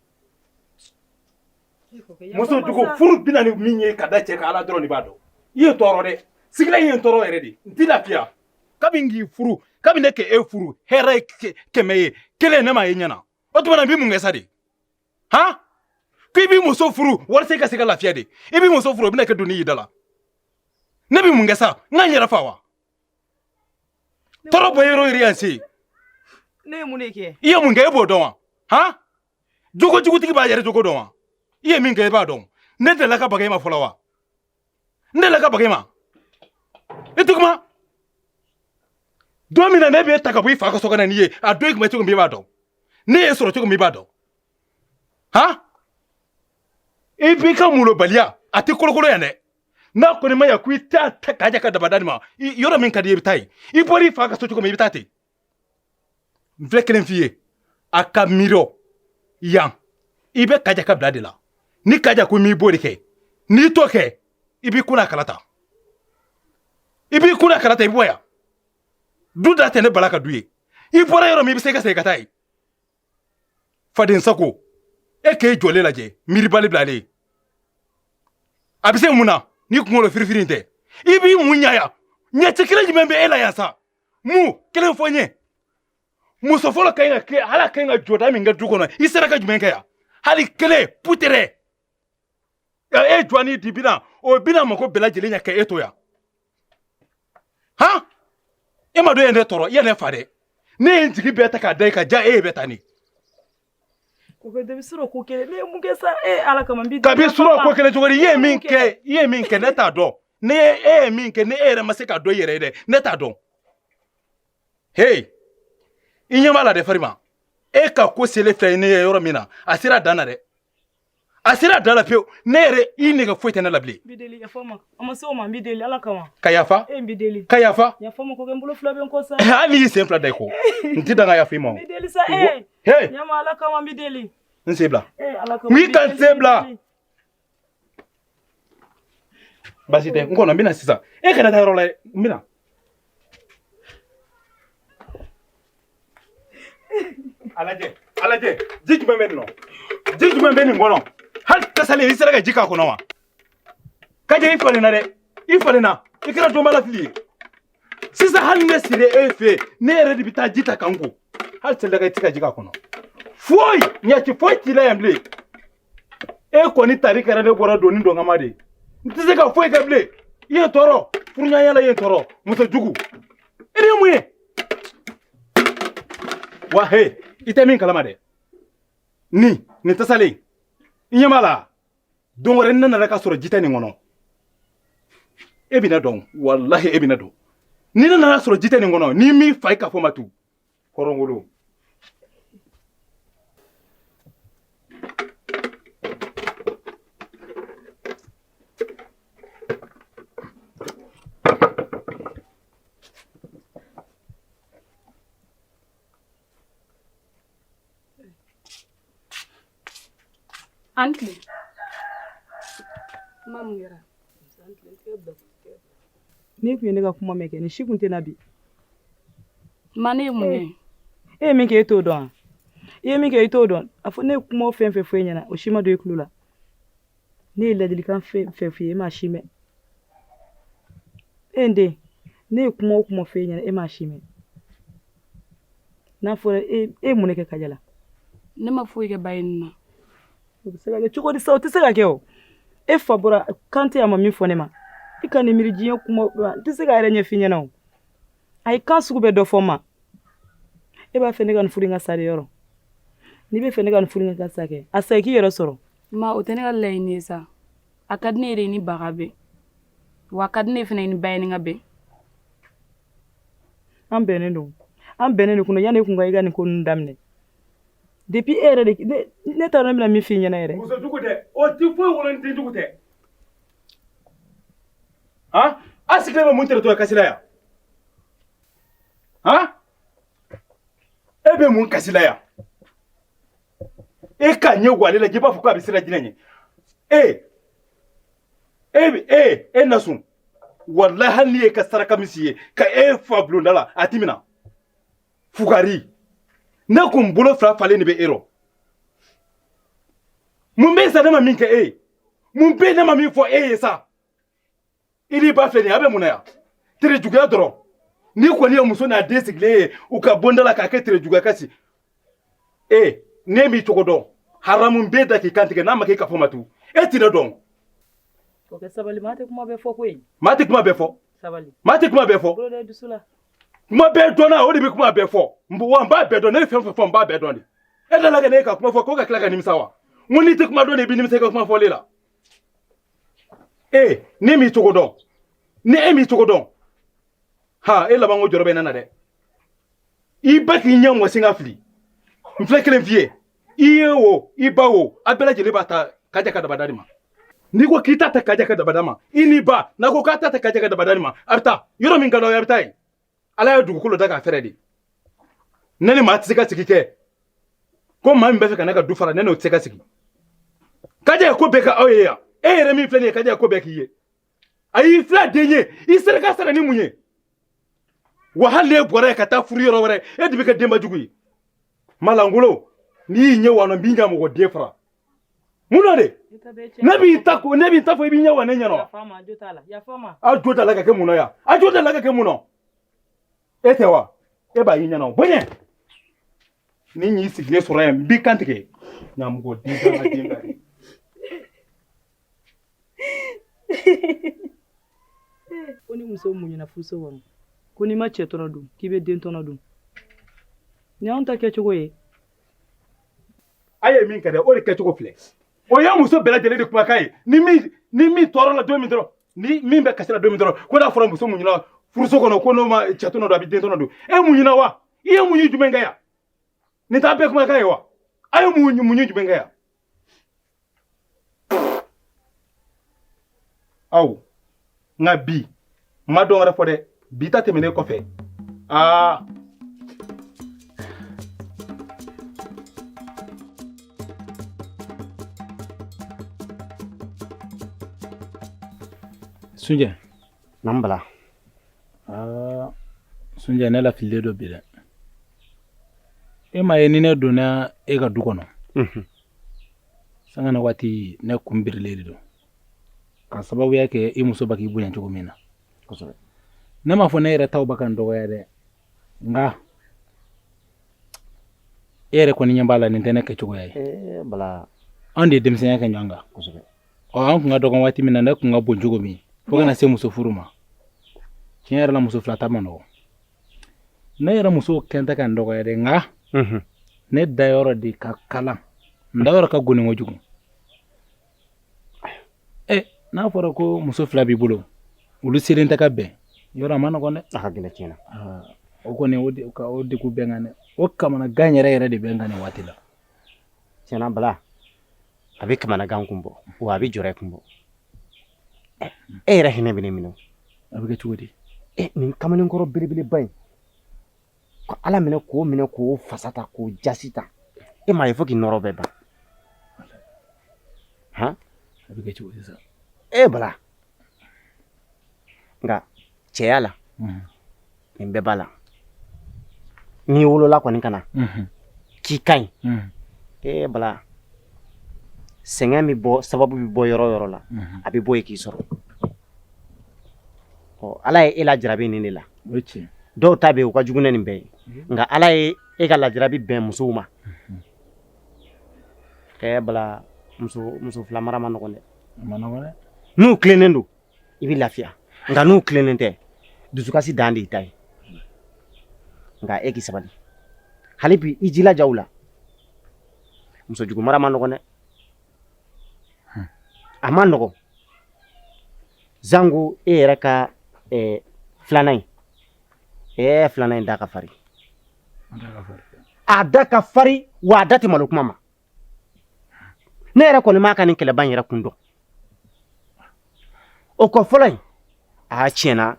Muso jugu furu bɛ na ni min ye ka da cɛ kan, Ala dɔrɔn de b'a dɔn. I ye n tɔɔrɔ dɛ, sigila i ye n tɔɔrɔ yɛrɛ de, n t'i lafiya. Kabi n k'i furu, kabi ne k'e furu, hɛrɛ ye kɛmɛ ye, kelen ne m'a ye ɲɛ na. O tuma na n bɛ mun kɛ sa de? Han, k'i b'i muso furu walasa i ka se ka lafiya de, i b'i muso furu o bɛna kɛ doni y'i da la. Ne bɛ mun kɛ sa? N ka n yɛrɛ fa wa? Tɔɔrɔ bɔ yɔrɔ yɛrɛ yan se. Ne ye mun de kɛ? I ye mun kɛ, e b'o dɔn wa? Han, jogo jugutigi b'a yɛrɛ jogo dɔn wa? I ye min kɛ, i b'a dɔn. Ne delila ka baga e ma fɔlɔ wa? N delila ka baga e ma? I tɛ kuma. Don min na ne b'e ta ka bɔ i fa ka so ka na n'i ye, a don i tun bɛ cogo min, i b'a dɔn. Ne y'e sɔrɔ cogo min, i b'a dɔn. Han, i b'i ka molobaliya, a tɛ kolokolo yan dɛ. N'a kɔni ma ɲɛ ko i t'a ta k'a ja ka dabada nin ma, yɔrɔ min ka di i ye, i bɛ taa yen. I bɔra i fa ka so cogo min, i bɛ taa ten. N filɛ kelen f'i ye, a ka miiri yan, i bɛ Kaja ka bila de la. Ni Kaja ko m'i b'o de kɛ, n'i t'o kɛ, i b'i kunna kala ta. I b'i kunna kala ta, i bɔ yan. Du da tɛ ne bala ka du ye. I bɔra yɔrɔ min, i bɛ se ka segin ka taa yen. Faden sago, e k'e jɔlen lajɛ, miiribali bilalen ye. A bɛ se mun na n'i kunkolo firifiri in tɛ? I b'i mun ɲɛ yan? Ɲɛci kelen jumɛn bɛ e la yan sa? Mun kelen fɔ n ye? Muso fɔlɔ ka ɲi ka kɛ, hali a ka ɲi ka jɔda min kɛ du kɔnɔ, i sera ka jumɛn kɛ yan? Hali kelen putere. E jɔ ni di bina, o bina mako bɛɛ lajɛlen ɲɛ kɛ e to yan. Han, e ma dɔn e ye ne tɔɔrɔ, i ye ne fa dɛ. Ne ye n jigi bɛɛ ta k'a da i kan, ja e ye bɛ taa ni. Kɔkɛ, depi surɔ ko kelen, ne ye mun kɛ sa? E Ala kama, n b'i Kabi surɔ ko kelen cogo di? I ye min kɛ, i ye min kɛ, ne t'a dɔn. Ne ye e ye min kɛ, ni e yɛrɛ ma se k'a dɔn i yɛrɛ ye dɛ, ne t'a dɔn. Hey, i ɲɛ b'a la dɛ Farima. E ka ko selen filɛ ne ye yɔrɔ min na, a sera a dan na dɛ. A sera a dan na pewu. Ne yɛrɛ, i nege foyi tɛ ne la bilen. N b'i deli, yafa n ma. A ma se o ma, n b'i deli Ala kama. Ka yafa? E, n b'i deli. Ka yafa? Yafa n ma kɔkɛ, n bolo fila bɛ n kɔ sa. Hali n'i y'i sen fila da i kɔ, n tɛ dan ka yafa i ma. N b'i deli sa, e. Hey. Ɲama Ala kama, n b'i deli. N sen bila. E Ala kama. N k'i ka n sen bila. Baasi tɛ, n kɔnɔ, n bɛna sisan. E kana taa yɔrɔ la, n bɛna. A lajɛ, a lajɛ, ji jumɛn bɛ nin nɔ? Ji jumɛn bɛ nin kɔnɔ? Hali tasalen, i sera ka ji k'a kɔnɔ wa? Kaja, i falenna dɛ, i falenna, i kɛra donba lafili ye. Sisan hali ne sera e fɛ yen, ne yɛrɛ de bɛ taa ji ta ka n ko. Hali selidaga i tɛ se ka jigin a kɔnɔ. Foyi, ɲaci foyi t'i la yan bilen. E kɔni tari kɛra ne bɔra doni dɔn kama de. N tɛ se ka foyi kɛ bilen. I ye n tɔɔrɔ, furuɲɔgɔnya la i ye n tɔɔrɔ, muso jugu. E de ye mun ye? Wa he, i tɛ min kalama dɛ. Nin tasalen, i ɲɛ b'a la. Don wɛrɛ ni ne nana k'a sɔrɔ ji tɛ nin kɔnɔ. E bɛ ne dɔn, walahi e bɛ ne dɔn. Ni ne nana sɔrɔ ji tɛ nin kɔnɔ, n'i m'i fa i k'a fɔ ma tu. Hɔrɔnwolo. An tile. Kuma mun kɛra? N'i tun ye ne ka kuma mɛn kɛ nin si tun tɛ na bi. Ma ne ye mun kɛ? E ye min kɛ e t'o dɔn wa? I ye min kɛ i t'o dɔn. A fɔ ne ye kuma fɛn fɛn fɔ e ɲɛna o si ma don e tulo la. Ne ye ladilikan fɛn fɛn f'i ye e m'a si mɛn. E n den ne ye kuma o kuma fɔ e ɲɛna e m'a si mɛn. N'a fɔra e ye mun de kɛ Kaja la? Ne ma foyi kɛ ba in na. O bɛ se ka kɛ cogo di sa? O tɛ se ka kɛ o. E fa bɔra kan tɛ a ma min fɔ ne ma. E ka nin miiri diɲɛ kuma n tɛ se k'a yɛrɛ ɲɛf'i ɲɛna o. A ye kan sugu bɛɛ dɔ fɔ n ma. E b'a fɛ ne ka nin furu in ka sa de yɔrɔ? N'i bɛ fɛ ne ka nin furu in ka sa kɛ, a sa i k'i yɛrɛ sɔrɔ. Ma o tɛ ne ka laɲini ye sa. A ka di ne yɛrɛ ye ni ba ka bɛn. Wa a ka di ne fana ye ni ba ka bɛn. An bɛnnen don. An bɛnnen don kunna yanni e kun ka i ka nin ko ninnu daminɛ. Depuis e yɛrɛ de ne t'a dɔn ne bɛna min f'i ɲɛna yɛrɛ. Muso jugu dɛ, o ti foyi wolo ni den jugu tɛ. Han? A sigilen bɛ mun tere kasi la yan? Han? E bɛ mun kasi la yan? E k'a ɲɛ wo ale la, i b'a fɔ k'a bɛ siran jinɛ ɲɛ. E e e e nasun walahi hali n'i ye ka saraka misi ye ka e fa bulonda la a ti minɛ fugari ne kun bolo fila falen de bɛ e rɔ mun bɛ sa ne ma min kɛ e ye mun bɛ ne ma min fɔ e ye sa i n'i ba filɛ nin ye a bɛ mun na yan tere juguya dɔrɔn n'i kɔni ye muso n'a den sigilen ye u ka bonda la k'a kɛ tere juguya kasi e ne m'i cogo dɔn haramu b'e da k'i kantigɛ n'a ma kɛ ka fɔ ma tu e ti ne dɔn. O kɛ sabali maa tɛ kuma bɛɛ fɔ koyi. Maa tɛ kuma bɛɛ fɔ. Sabali. Maa tɛ kuma bɛɛ fɔ. Bolo da dusu la. Kuma bɛɛ dɔnna o de bɛ kuma bɛɛ fɔ wa n b'a bɛɛ dɔn ne ye fɛn fɛn fɔ n b'a bɛɛ dɔn de. E da la ka ne ka kuma fɔ ko ka tila ka nimisa wa? N ko n'i tɛ kuma dɔn de i bɛ nimisa i ka kuma fɔlen la. E ne m'i cogo dɔn ni e m'i cogo dɔn ha e labanko jɔrɔ bɛ ne na dɛ. I ba k'i ɲɛ mɔsi ka fili n filɛ kelen f'i ye i ye o i ba o a bɛɛ lajɛlen b'a ta Kaja ka dabada de ma n'i ko k'i ta ta Kaja ka dabada ma i n'i ba n'a ko k'a ta ta Kaja ka dabada de ma a bɛ taa yɔrɔ min ka d'aw ye a bɛ taa yen ala ye dugukolo da k'a fɛrɛ de ne ni maa tɛ se ka sigi kɛ ko maa min bɛ fɛ ka ne ka du fara ne n'o tɛ se ka sigi Kaja ye ko bɛɛ kɛ aw ye yan e yɛrɛ min filɛ nin ye Kaja ye ko bɛɛ k'i ye a y'i fila den ye i sera ka sara ni mun ye wa hali n'e bɔra yen ka taa furu yɔrɔ wɛrɛ e de bɛ kɛ denba jugu ye malangolo n'i y'i ɲɛ wa nɔ n b'i ɲɛ mɔgɔ den fara mun na de ne b'i ta ko ne b'i ta fɔ i b'i ɲɛ wa ne ɲɛna wa a jo t'a la ka kɛ mun na yan a jo t'a la ka kɛ mun na e tɛ wa e b'a y'i ɲɛna bonya ni n y'i sigilen sɔrɔ yan n b'i kan tigɛ ɲamɔgɔ den kan ka den kan Ko ni muso muɲuna furuso kɔnɔ ko n'i ma cɛ tɔnɔ dun k'i bɛ den tɔnɔ dun nin y'anw ta kɛcogo ye a ye min kɛ dɛ o de kɛcogo filɛ o ye muso bɛɛ lajɛlen de kumakan ye ni min ni min tɔɔrɔ la don min dɔrɔn ni min bɛ kasi la don min dɔrɔn ko n'a fɔra muso muɲuna furuso kɔnɔ ko n'o ma cɛ tɔnɔ dun a bɛ den tɔnɔ dun e muɲuna wa i ye muɲu jumɛn kɛ yan nin t'a bɛɛ kumakan ye wa a ye muɲu jumɛn kɛ yan aw nka bi n ma dɔn wɛrɛ fɔ dɛ bi ta tɛmɛnen kɔfɛ aa Sunjɛ Naamu Bala. Aa Sunjɛ ne lafililen don bi dɛ e m'a ye ni ne donna e ka du kɔnɔ sanga na waati ne kun birilen de don ka sababuya kɛ i muso bɛ k'i bonya cogo min na kosɛbɛ Ne m'a fɔ ne yɛrɛ taw bɛ ka n dɔgɔya dɛ, nka e yɛrɛ kɔni ɲɛ b'a la, nin tɛ ne kɛcogoya ye. Eh, Bala. Anw de ye denmisɛnya kɛ ɲɔgɔn kan. Kosɛbɛ. Ɔ, an kun ka dɔgɔn waati min na, ne kun ka bon cogo min, fo ka na se muso furu ma, tiɲɛ yɛrɛ la, muso fila ta man nɔgɔn. Ne yɛrɛ muso kɛn tɛ ka n dɔgɔya dɛ, nka ne dayɔrɔ de ka kalan, n dayɔrɔ ka goni kojugu. Ɛ, n'a fɔra ko muso fila b'i bolo, olu selen tɛ ka bɛn yɔrɔ, a ma nɔgɔn dɛ. A ka gɛlɛn tiɲɛ na. O kɔni, o de ka o degun bɛ n kan dɛ. O kamanagan yɛrɛ yɛrɛ de bɛ n kan nin waati la. Tiɲɛ na, Bala, a bɛ kamanagan kun bɔ, wa a bɛ jɔrɛ kun bɔ. E yɛrɛ hinɛ bɛ ne minɛ. A bɛ kɛ cogo di? E, nin kamalenkɔrɔ belebeleba in, ko Ala minɛ k'o minɛ k'o fasa ta k'o jasi ta, e m'a ye fo k'i nɔrɔ bɛɛ ban han. A bɛ kɛ cogo di sa? E Bala, nka cɛya la, nin bɛɛ b'a la. N'i wolola kɔni ka na k'i ka ɲi, e Bala, sɛgɛn bɛ bɔ, sababu bɛ bɔ yɔrɔ o yɔrɔ la, a bɛ bɔ yen k'i sɔrɔ. Ɔ, Ala ye e lajarabi nin de la. Dɔw ta bɛ yen, u ka jugu ne nin bɛɛ ye, nka Ala ye e ka lajarabi bɛn musow ma. Ɛ Bala, muso fila mara ma nɔgɔn dɛ. N'u tilennen don, i bɛ lafiya, nka n'u tilennen tɛ, dusukasi dan de y'i ta ye. Nka e k'i sabali hali bi, i jilaja u la. Musojugu mara ma nɔgɔn dɛ, a ma nɔgɔn. Zango e yɛrɛ ka filanan in, filanan in da ka farin, a da ka farin, wa a da tɛ malo kuma ma. Ne yɛrɛ kɔni m'a ka nin kɛlɛba in yɛrɛ kun dɔn. O kɔ, fɔlɔ in, a tiɲɛna,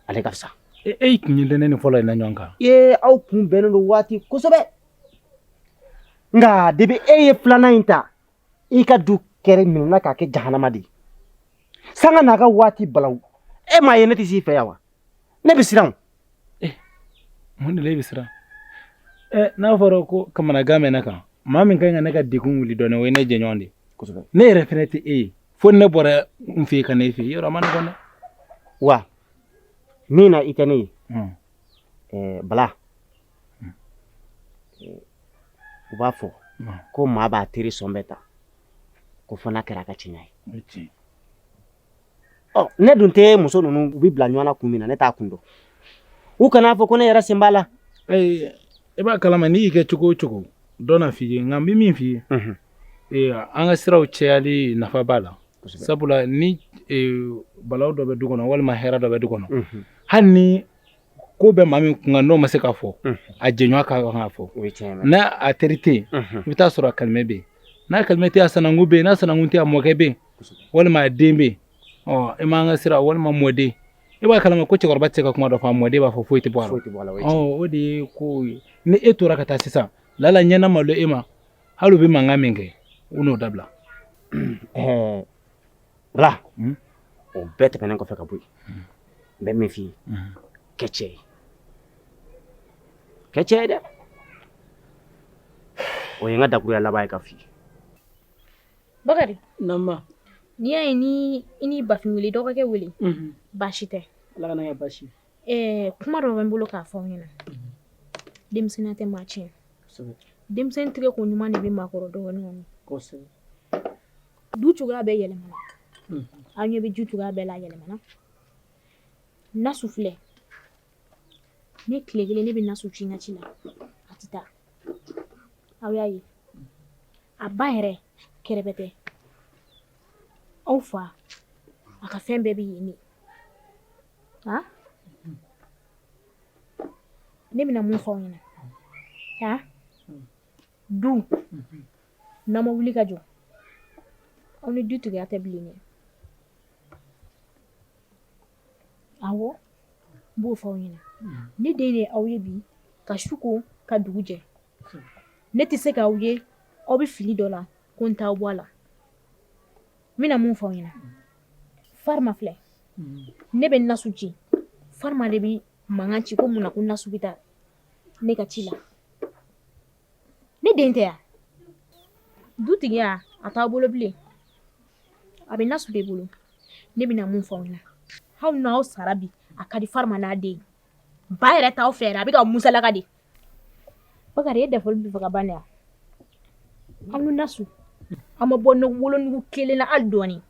ale ka fisa. E e kun ye ne ni fɔlɔ in na ɲɔgɔn kan. Ee, aw kun bɛnnen don waati kosɛbɛ, nka depi e ye filanan in ta, i ka du kɛrɛ minɛna k'a kɛ jahanama de ye. Sanga n'a ka waati balawu, e m'a ye ne tɛ s'i fɛ yan wa? Ne bɛ siran. Mun de la e bɛ siran? Ɛ, n'a fɔra ko kamanagan bɛ ne kan, maa min kan ka ne ka degun wuli dɔɔnin, o ye ne jɛɲɔgɔn de ye. Ne yɛrɛ fɛnɛ tɛ e ye, fo ne bɔra n fɛ yen ka na e fɛ yen, yɔrɔ a ma nɔgɔn dɛ. Wa min na i tɛ ne ye, Bala, u b'a fɔ ko maa b'a teri sɔn bɛɛ ta, ko fo n'a kɛra a ka tiɲɛ ye. Ɔ, ne dun tɛ muso ninnu, u bɛ bila ɲɔgɔn na kun min na, ne t'a kun dɔn. U kan'a fɔ ko ne yɛrɛ sen b'a la. E b'a kalama, n'i y'i kɛ cogo o cogo, dɔ na f'i ye. Nka n bɛ min f'i ye, an ka siraw cayali nafa b'a la, sabula ni balawu dɔ bɛ du kɔnɔ walima hɛrɛ dɔ bɛ du kɔnɔ, hali ni ko bɛ maa min kun kan, n'o ma se ka fɔ, a jɛɲɔgɔn ka kan ka fɔ. N'a a teri tɛ yen, i bɛ taa sɔrɔ a kalimɛ bɛ yen. N'a kalimɛ tɛ yen, a sanankun bɛ yen. N'a sanankun tɛ yen, a mɔkɛ bɛ yen walima a den bɛ yen. Ɔ, e m'an ka sira walima mɔden, e b'a kalama ko cɛkɔrɔba tɛ se ka kuma dɔ fɔ, a mɔden b'a fɔ foyi tɛ bɔ a la. Ɔ, o de ye ko ye. Ni e tora ka taa sisan, lala ɲɛna malo e ma, hali u bɛ mankan min kɛ, u n'o dabila. Bala, o bɛɛ tɛmɛnen kɔfɛ ka bɔ yen, n bɛ min f'i ye, kɛ cɛ ye, kɛ cɛ ye dɛ. O ye n ka dakuruya laban ye ka f'i ye. Bakari. Nama. N'i y'a ye ni i ni Bafin wele, dɔgɔkɛ wele, baasi tɛ. Ala kana kɛ baasi. Ɛɛ, kuma dɔ bɛ n bolo k'a fɔ aw ɲɛna. Denmisɛnninya tɛ maa tiɲɛ. Denmisɛnnin tigɛ ko ɲuman de bɛ maakɔrɔ dɔgɔnin kɔnɔ. Du cogoya bɛɛ yɛlɛmana. Aw ɲɛ bɛ du cogoya bɛɛ la yɛlɛmana. Nasu filɛ. Ne tile kelen ne bɛ Nasu ci n ka ci la. A tɛ taa. Aw y'a ye. A ba yɛrɛ kɛrɛfɛ tɛ. Aw fa, a ka fɛn bɛɛ bɛ yen de. Han? Ne bɛna mun fɔ aw ɲɛna? Han? Du. N'aw ma wuli ka jɔ, aw ni du tigiya tɛ bilen dɛ. Awɔ, n b'o fɔ aw ɲɛna. Ne den de ye aw ye bi ka su ko ka dugu jɛ. Ne tɛ se k'aw ye aw bɛ fili dɔ la ko n t'aw bɔ a la. N bɛna mun fɔ aw ɲɛna? Farima filɛ, ne bɛ Nasu ci, Farima de bɛ mankan ci ko mun na ko Nasu bɛ taa ne ka ci la. Ne den tɛ yan. Dutigiya a t'aw bolo bilen, a bɛ Nasu de bolo. Ne bɛna mun fɔ aw ɲɛna? Hali n'aw sara bi, A ka di Farima n'a den ye. Ba yɛrɛ t'aw fɛ yɛrɛ, a bɛ ka musalaka de. Bakari, e dafali bɛ fɛ ka ban de wa? Aw ni Nasu, aw ma bɔ wolonugu kelen na hali dɔɔnin.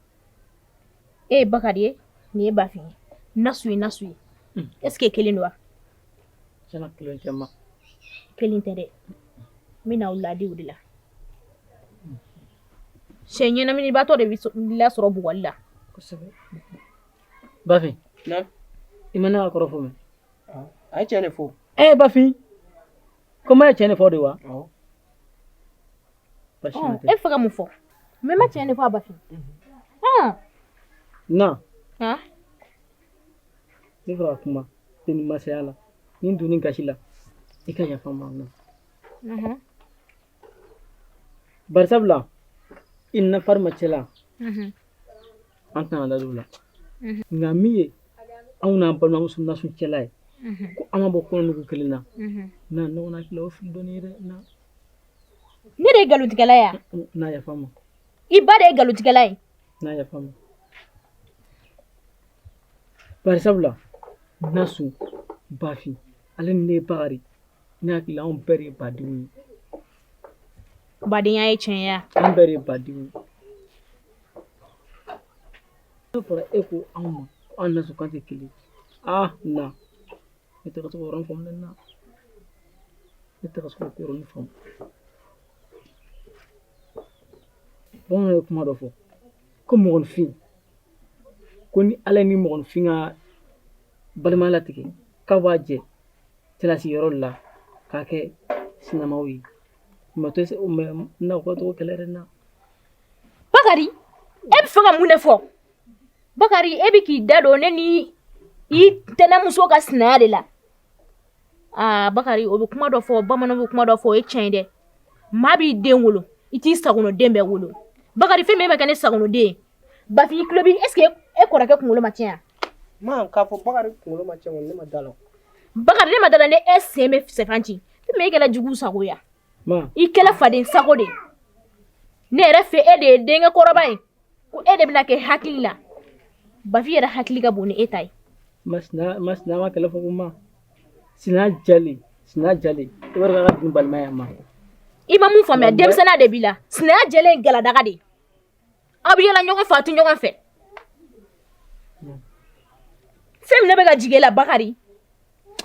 E ye Bakari ye, nin ye Bafin ye. Nasu ye Nasu ye. Est ce que kelen don wa? Tiɲɛna, kelen tɛ ma. Kelen tɛ dɛ. N bɛna aw laadi o de la. Sɛ ɲɛnaminibaatɔ de bɛ lasɔrɔ bugɔli la. Kosɛbɛ. Bafin. Naamu. I ma ne ka kɔrɔfɔ mɛn. A ye tiɲɛ de fɔ. Ɛ Bafin, ko ma ye tiɲɛ de fɔ de wa? Awɔ. Basi tɛ. E fɛ ka mun fɔ? Mais ma tiɲɛ de fɔ a Bafin. Na. Han? Ne fɛ ka kuma den ni masaya la ni n donni gasi la i ka yafa n ma na. Bari sabula i na Farima cɛla an tɛna da don o la nka min ye anw n'an balimamuso Nasu cɛla ye ko an ma bɔ kɔnɔnugu kelen na na ne kɔni hakili la o fili dɔɔnin ye dɛ na. Ne de ye nkalontigɛla ye wa? Na yafa n ma. I ba de ye nkalontigɛla ye. Na yafa n ma. Bari sabula Nasu Bafin ale ni ne Bakari ne hakili la anw bɛɛ de ye badenw ye. Badenya ye tiɲɛ ye wa? An bɛɛ de ye badenw ye. N'o fɔra e ko anw ma ko an Nasu k'an tɛ kelen aa na ne tɛ ka se k'o yɔrɔnin faamu dɛ na ne tɛ ka se k'o yɔrɔnin faamu. Bamananw ye kuma dɔ fɔ ko mɔgɔninfin ko ni Ala ni mɔgɔninfin ka balimaya latigɛ k'a b'a jɛ cɛlasigiyɔrɔ de la k'a kɛ sinamaw ye mais tɛ se mais na o ka tɔgɔ kɛlɛ dɛ na. Bakari, e bɛ fɛ ka mun de fɔ? Bakari, e bɛ k'i da don ne ni i tɛnɛmuso ka sinaya de la. Aa Bakari, o bɛ kuma dɔ fɔ, bamananw bɛ kuma dɔ fɔ, o ye tiɲɛ ye dɛ. Maa b'i den wolo, i t'i sagonoden bɛɛ wolo. Bakari, fɛn min e ma kɛ ne sagonoden ye. Bafin, i tulo b'i, est ce que e kɔrɔkɛ kunkolo ma tiɲɛ wa? Ma k'a fɔ Bakari kunkolo ma tiɲɛ kɔni ne ma da la. Bakari, ne ma da la ni e sen bɛ sɛfan ci. Fɛn min e kɛra jugu sago ye wa? Ma. I kɛra faden sago de ye. Ne yɛrɛ fɛ e de ye denkɛ kɔrɔba ye. Ko e de bɛna kɛ hakili la. Bafin yɛrɛ hakili ka bon ni e ta ye. Ma sina ma sina ma kɛlɛ fɔ ko ma. Sina jalen sina jalen i b'a dɔn k'a ka dun balimaya ma. I ma mun faamuya denmisɛnninya de b'i la. Sinaya jɛlen ye galadaga de ye. Aw bɛ yala ɲɔgɔn fɛ, aw tɛ ɲɔgɔn fɛ. Fɛn min ne bɛ ka jigin e la Bakari,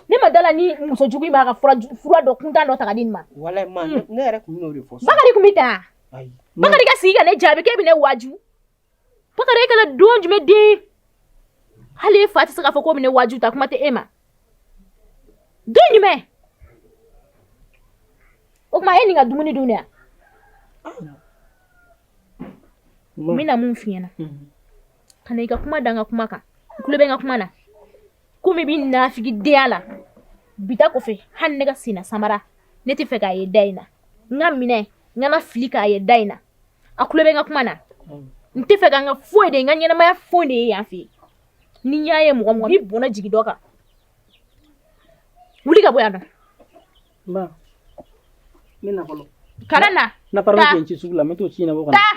ne ma da la ni muso jugu in b'a ka fura dɔ kuntan dɔ ta ka di nin ma. Walayi ma ne yɛrɛ tun bɛn'o de fɔ. Bakari tun bɛ taa. Bakari ka sigi ka ne jaabi k'e bɛ ne waaju. Bakari e kɛra don jumɛn den? Hali e fa tɛ se k'a fɔ k'o bɛ ne waaju ta kuma tɛ e ma. Don jumɛn? O tuma e nin ka dumuni dun de wa? N bɛna mun f'i ɲɛna. Ka na i ka kuma da n ka kuma kan. I tulo bɛ n ka kuma na. Komi i bɛ nafigidenya la. Bi ta kɔfɛ hali ne ka senna samara ne tɛ fɛ k'a ye da in na. N ka minɛ n kana fili k'a ye da in na. A tulo bɛ n ka kuma na. N tɛ fɛ ka n ka foyi de n ka ɲɛnamaya foyi de ye yan fɛ yen. Ni n y'a ye mɔgɔ mɔgɔ n b'i bɔnɛ jigin dɔ kan. Wuli ka bɔ yan nɔ. Ma n bɛ na fɔlɔ. Kana na. Na fara bɛ ci sugu la n bɛ t'o ci ɲɛnabɔ ka na. Taa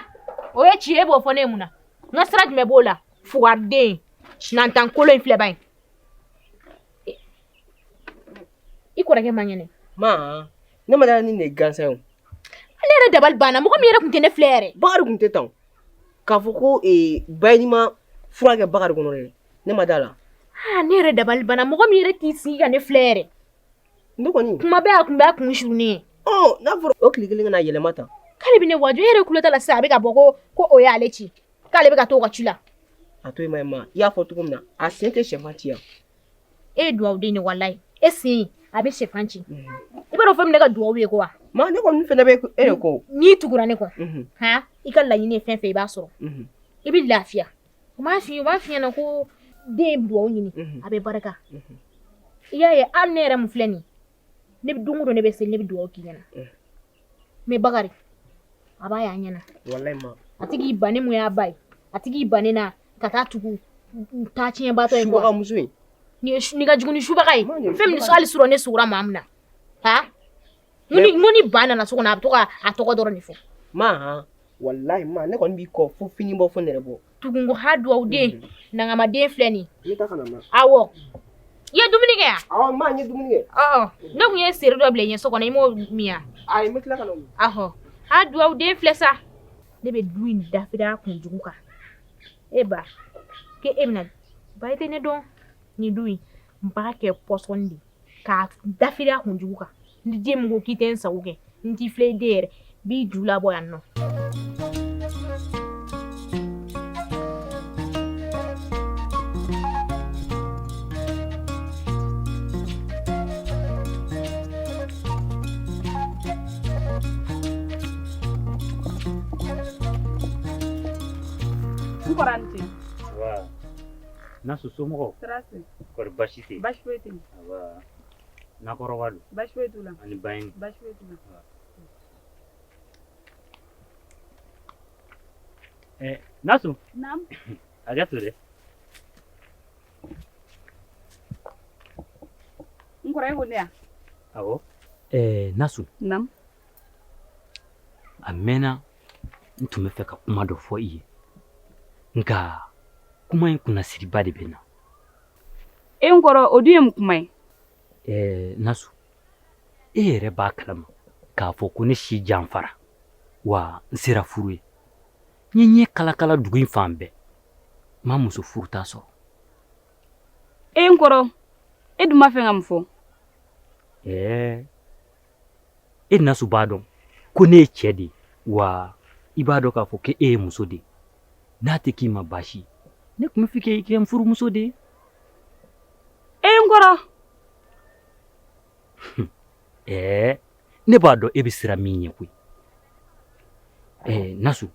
o ye ci e b'o fɔ ne ye mun na? N ka sira jumɛn b'o la? Fugariden nantan kolo in filɛ ban ye. I kɔrɔkɛ man kɛnɛ. Ma ne ma da ni nin ye gansan ye o. Ne yɛrɛ dabali banna mɔgɔ min yɛrɛ tun tɛ ne filɛ yɛrɛ. Bakari tun tɛ tan o. K'a fɔ ko Bayini ma fura kɛ Bakari kɔnɔ dɛ ne ma da la. Aa ne yɛrɛ dabali banna mɔgɔ min yɛrɛ t'i sigi ka ne filɛ yɛrɛ. Ne kɔni. Kuma bɛɛ a kun b'a kun surunin ye. Ɔ n'a fɔra o tile kelen ka na yɛlɛma tan. K'ale bɛ ne waaju e yɛrɛ kulo t'a la sisan a bɛ ka bɔ ko o y'ale ci k'ale bɛ ka t'o ka ci la. A to yen ma ma i y'a fɔ cogo min na a sen tɛ sɛfan ci yan. E ye dugawuden de walayi e sen a bɛ sɛfan ci. I b'a dɔn fɛn min ne ka dugawu ye ko wa. Ma ne kɔni fɛnɛ bɛ e de kɔ. N'i tugura ne kɔ. Han i ka laɲini ye fɛn fɛn i b'a sɔrɔ. I bɛ lafiya. U b'a f'i ɲɛna ko den ye dugawu ɲini a bɛ barika. I y'a ye hali ne yɛrɛ mun filɛ nin ye ne bɛ don o don ne bɛ seli ne bɛ dugawu k'i ɲɛna. Mais Bakari a b'a y'a ɲɛna. Walayi ma. A tigi ban ne mun y'a ba ye a tigi ban ne na ka taa tugu taa tiɲɛbaatɔ in kɔ. Subaga muso in. Nin ka jugu ni subaga ye fɛn min hali surɔ ne sugora maa min na han n ko ni ba nana so kɔnɔ a bɛ to ka a tɔgɔ dɔrɔn de fɔ. Ma han walayi ma ne kɔni b'i kɔ fo fini bɔ fo nɛrɛ bɔ. Tugun ko ha duwawu den nangamaden filɛ nin N bɛ taa ka na ma. Awɔ, i ye dumuni kɛ yan? Awɔ, ma, n ye dumuni kɛ. Ɔ, ne tun ye seri dɔ bila i ɲɛ so kɔnɔ, i m'o min yan? Ayi, n bɛ tila ka na o min. Ahɔ, ha duwawu den filɛ sa. Ne bɛ du in dafiri a kunjugu kan. E ba, k'e e bɛna ba, i tɛ ne dɔn. Nin du in, n b'a kɛ pɔsɔni de k'a dafiri a kunjugu kan. Ni den min ko k'i tɛ n sago kɛ, n t'i filɛ i den yɛrɛ, n b'i ju labɔ yan nɔ. N kɔrɔ, a ni ce. Wa Nasu, somɔgɔw? Tɔɔrɔ tɛ. Kɔri baasi tɛ yen? Baasi foyi tɛ yen. Awa, nakɔrɔba don? Baasi foyi t'u la. Ani Bayini? Baasi foyi t'u la. Nasu. Naam. Hakɛ to dɛ. N kɔrɔ, e ko ne ya? Awɔ. Nasu. Naam. A mɛnna n tun bɛ fɛ ka kuma dɔ fɔ i ye, nka kuma in kunnasiriba de bɛ n na. E n kɔrɔ, o dun ye mun kuma ye? Nasu, e yɛrɛ b'a kalama k'a fɔ ko ne si janfara, wa n sera furu ye. N ye ɲɛ kalakala dugu in fan bɛɛ, n ma muso furuta sɔrɔ. E n kɔrɔ, e dun b'a fɛ ka mun fɔ? E Nasu b'a dɔn ko ne ye cɛ de ye, wa i b'a dɔn k'a fɔ ko e ye muso de ye. N'a tɛ k'i ma baasi, ne tun bɛ fɛ k'i kɛ n furumuso de ye. E n kɔrɔ. Ne b'a dɔn e bɛ siran min ɲɛ koyi. Nasu,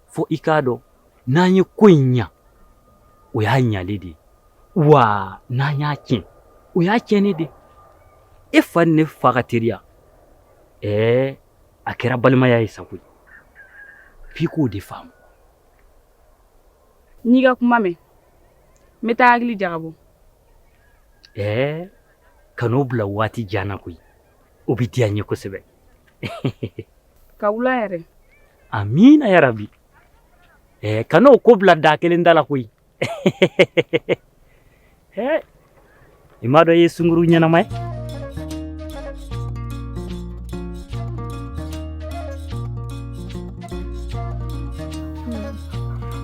fo i k'a dɔn n'an ye ko in ɲa, o y'a ɲalen de ye, wa n'an y'a tiɲɛ, o y'a tiɲɛnen de ye. E fa ni ne fa ka teriya, a kɛra balimaya ye sa koyi. F'i k'o de faamu. N y'i ka kuma mɛn, n bɛ taa hakili jagabɔ. Kan'o bila waati jan na koyi, o bɛ diya n ye kosɛbɛ. Ka wula yɛrɛ. Amiina yarabi. Kan'o ko bila da kelen da la koyi. I m'a dɔn i ye sunguru ɲɛnama ye.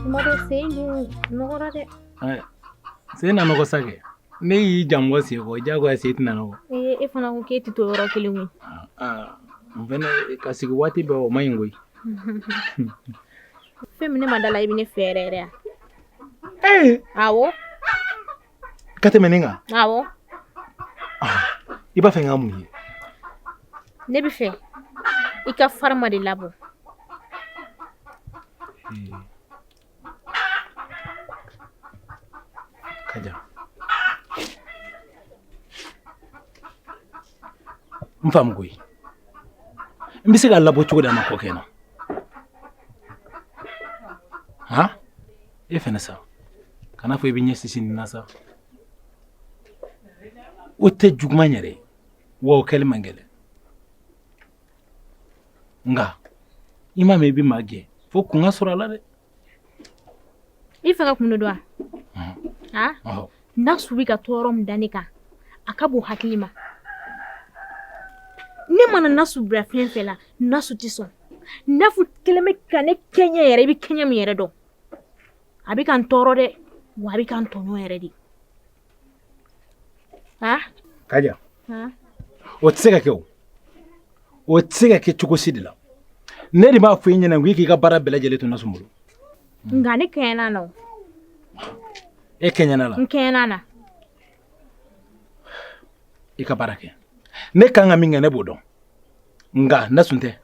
I m'a dɔn sen dun nɔgɔra dɛ. Sen na nɔgɔ sa kɛ. Ne y'i janbɔ sen kɔ, diyagoya sen tɛna nɔgɔ. Ee, e fana ko k'e tɛ to yɔrɔ kelen koyi. N fɛnɛ ka sigi waati bɛɛ, o man ɲi koyi. Fɛn min ne ma da la, i bɛ ne fɛ yɛrɛ yɛrɛ yan. Ee! Awɔ. Ka tɛmɛ nin kan? Awɔ. I b'a fɛ n ka mun ye? Ne bɛ fɛ i ka farima de labɔ. Kaja. N faamu koyi. N bɛ se k'a labɔ cogo di a ma kɔ kɛ n na? Han? E fɛnɛ sa. Kana fɔ i bɛ ɲɛ sisi nin na sa. O tɛ juguman yɛrɛ ye. Wa o kɛli man gɛlɛn. Nka i m'a mɛn i bɛ maa gɛn fo kun ka sɔrɔ a la dɛ. I fɛ ka kun de dɔn wa? Ha? Nasu bɛ ka tɔɔrɔ min da ne kan, a ka bon hakili ma. Ne mana Nasu bila fɛn fɛn la, Nasu tɛ sɔn. Nasu kɛlen bɛ ka ne kɛɲɛ yɛrɛ, i bɛ kɛɲɛ min yɛrɛ dɔn. A bɛ ka n tɔɔrɔ dɛ, wa a bɛ ka n tɔɲɔ yɛrɛ de. Ha? Kaja. Ha? O tɛ se ka kɛ o. O tɛ se ka kɛ cogo si de la. Ne de b'a fɔ i ɲɛna ko i k'i ka baara bɛɛ lajɛlen to Nasu bolo. Nka ne kɛɲɛna na o. E kɛɲɛna la? N kɛɲɛna na. I ka baara kɛ. Ne kan ka min kɛ, ne b'o dɔn. Nka Nasu tɛ.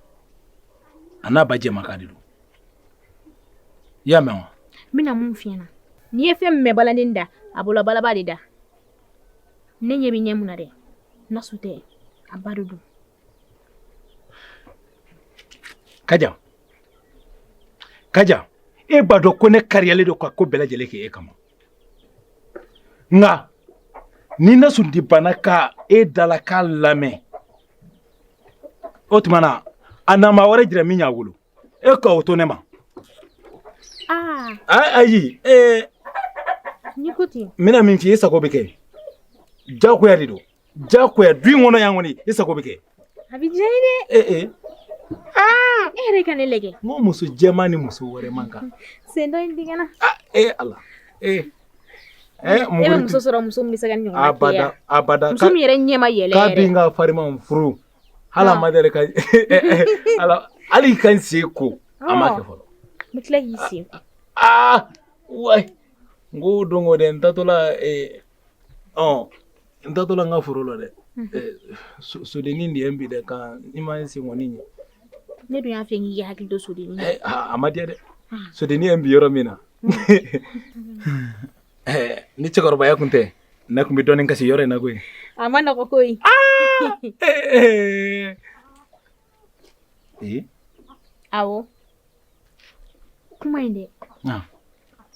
A n'a ba jɛmakan de don. I y'a mɛn wa? N bɛna mun f'i ɲɛna. N'i ye fɛn min mɛn balanden da, a bɔla balaba de da. Ne ɲɛ bɛ ɲɛ mun na dɛ, Nasu tɛ, a ba de don. Kaja, Kaja, e b'a dɔn ko ne kariyalen don ka ko bɛɛ lajɛlen kɛ e kama. Nka ni Nasu de banna ka e dalakan lamɛn, o tuma na a na maa wɛrɛ jira min y'a wolo, e ka o to ne ma. Aa Ayi, n'i ko ten. N bɛna min f'i ye, i sago bɛ kɛ. Jagoya de don, jagoya. Du in kɔnɔ yan kɔni, i sago bɛ kɛ. A bɛ diya n ye dɛ. Ee. E yɛrɛ ka ne lajɛ. N ko muso jɛman ni muso wɛrɛ man kan. Sen dɔ in dingɛna. Ee Ala, ee. E bɛ muso sɔrɔ, muso min bɛ se ka nin ɲɔgɔnna kɛ. Abada, abada. Muso min yɛrɛ ɲɛ ma yɛlɛ K'a yɛrɛ. bɛ n ka fariman furu, hali a ma deli ka ala, hali ka n sen ko, a ma kɛ fɔlɔ. N bɛ tila k'i sen ko. Aa wayi, n ko don ko dɛ, n taatɔla, ɔ n taatɔla n ka foro la dɛ, sodennin de ye n bin dɛ, ka n ma n sen kɔni ye. Ne dun y'a fɛ k'i hakili to sodennin na. A ma diya dɛ, sodennin ye n bin yɔrɔ min na, ni cɛkɔrɔbaya kun tɛ, ne kun bɛ dɔɔnin kasi yɔrɔ in na koyi. A ma nɔgɔ koyi. Ee. Awɔ, kuma in dɛ,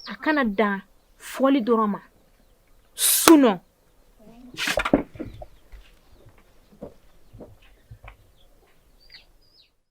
a kana dan fɔli dɔrɔn ma, sinon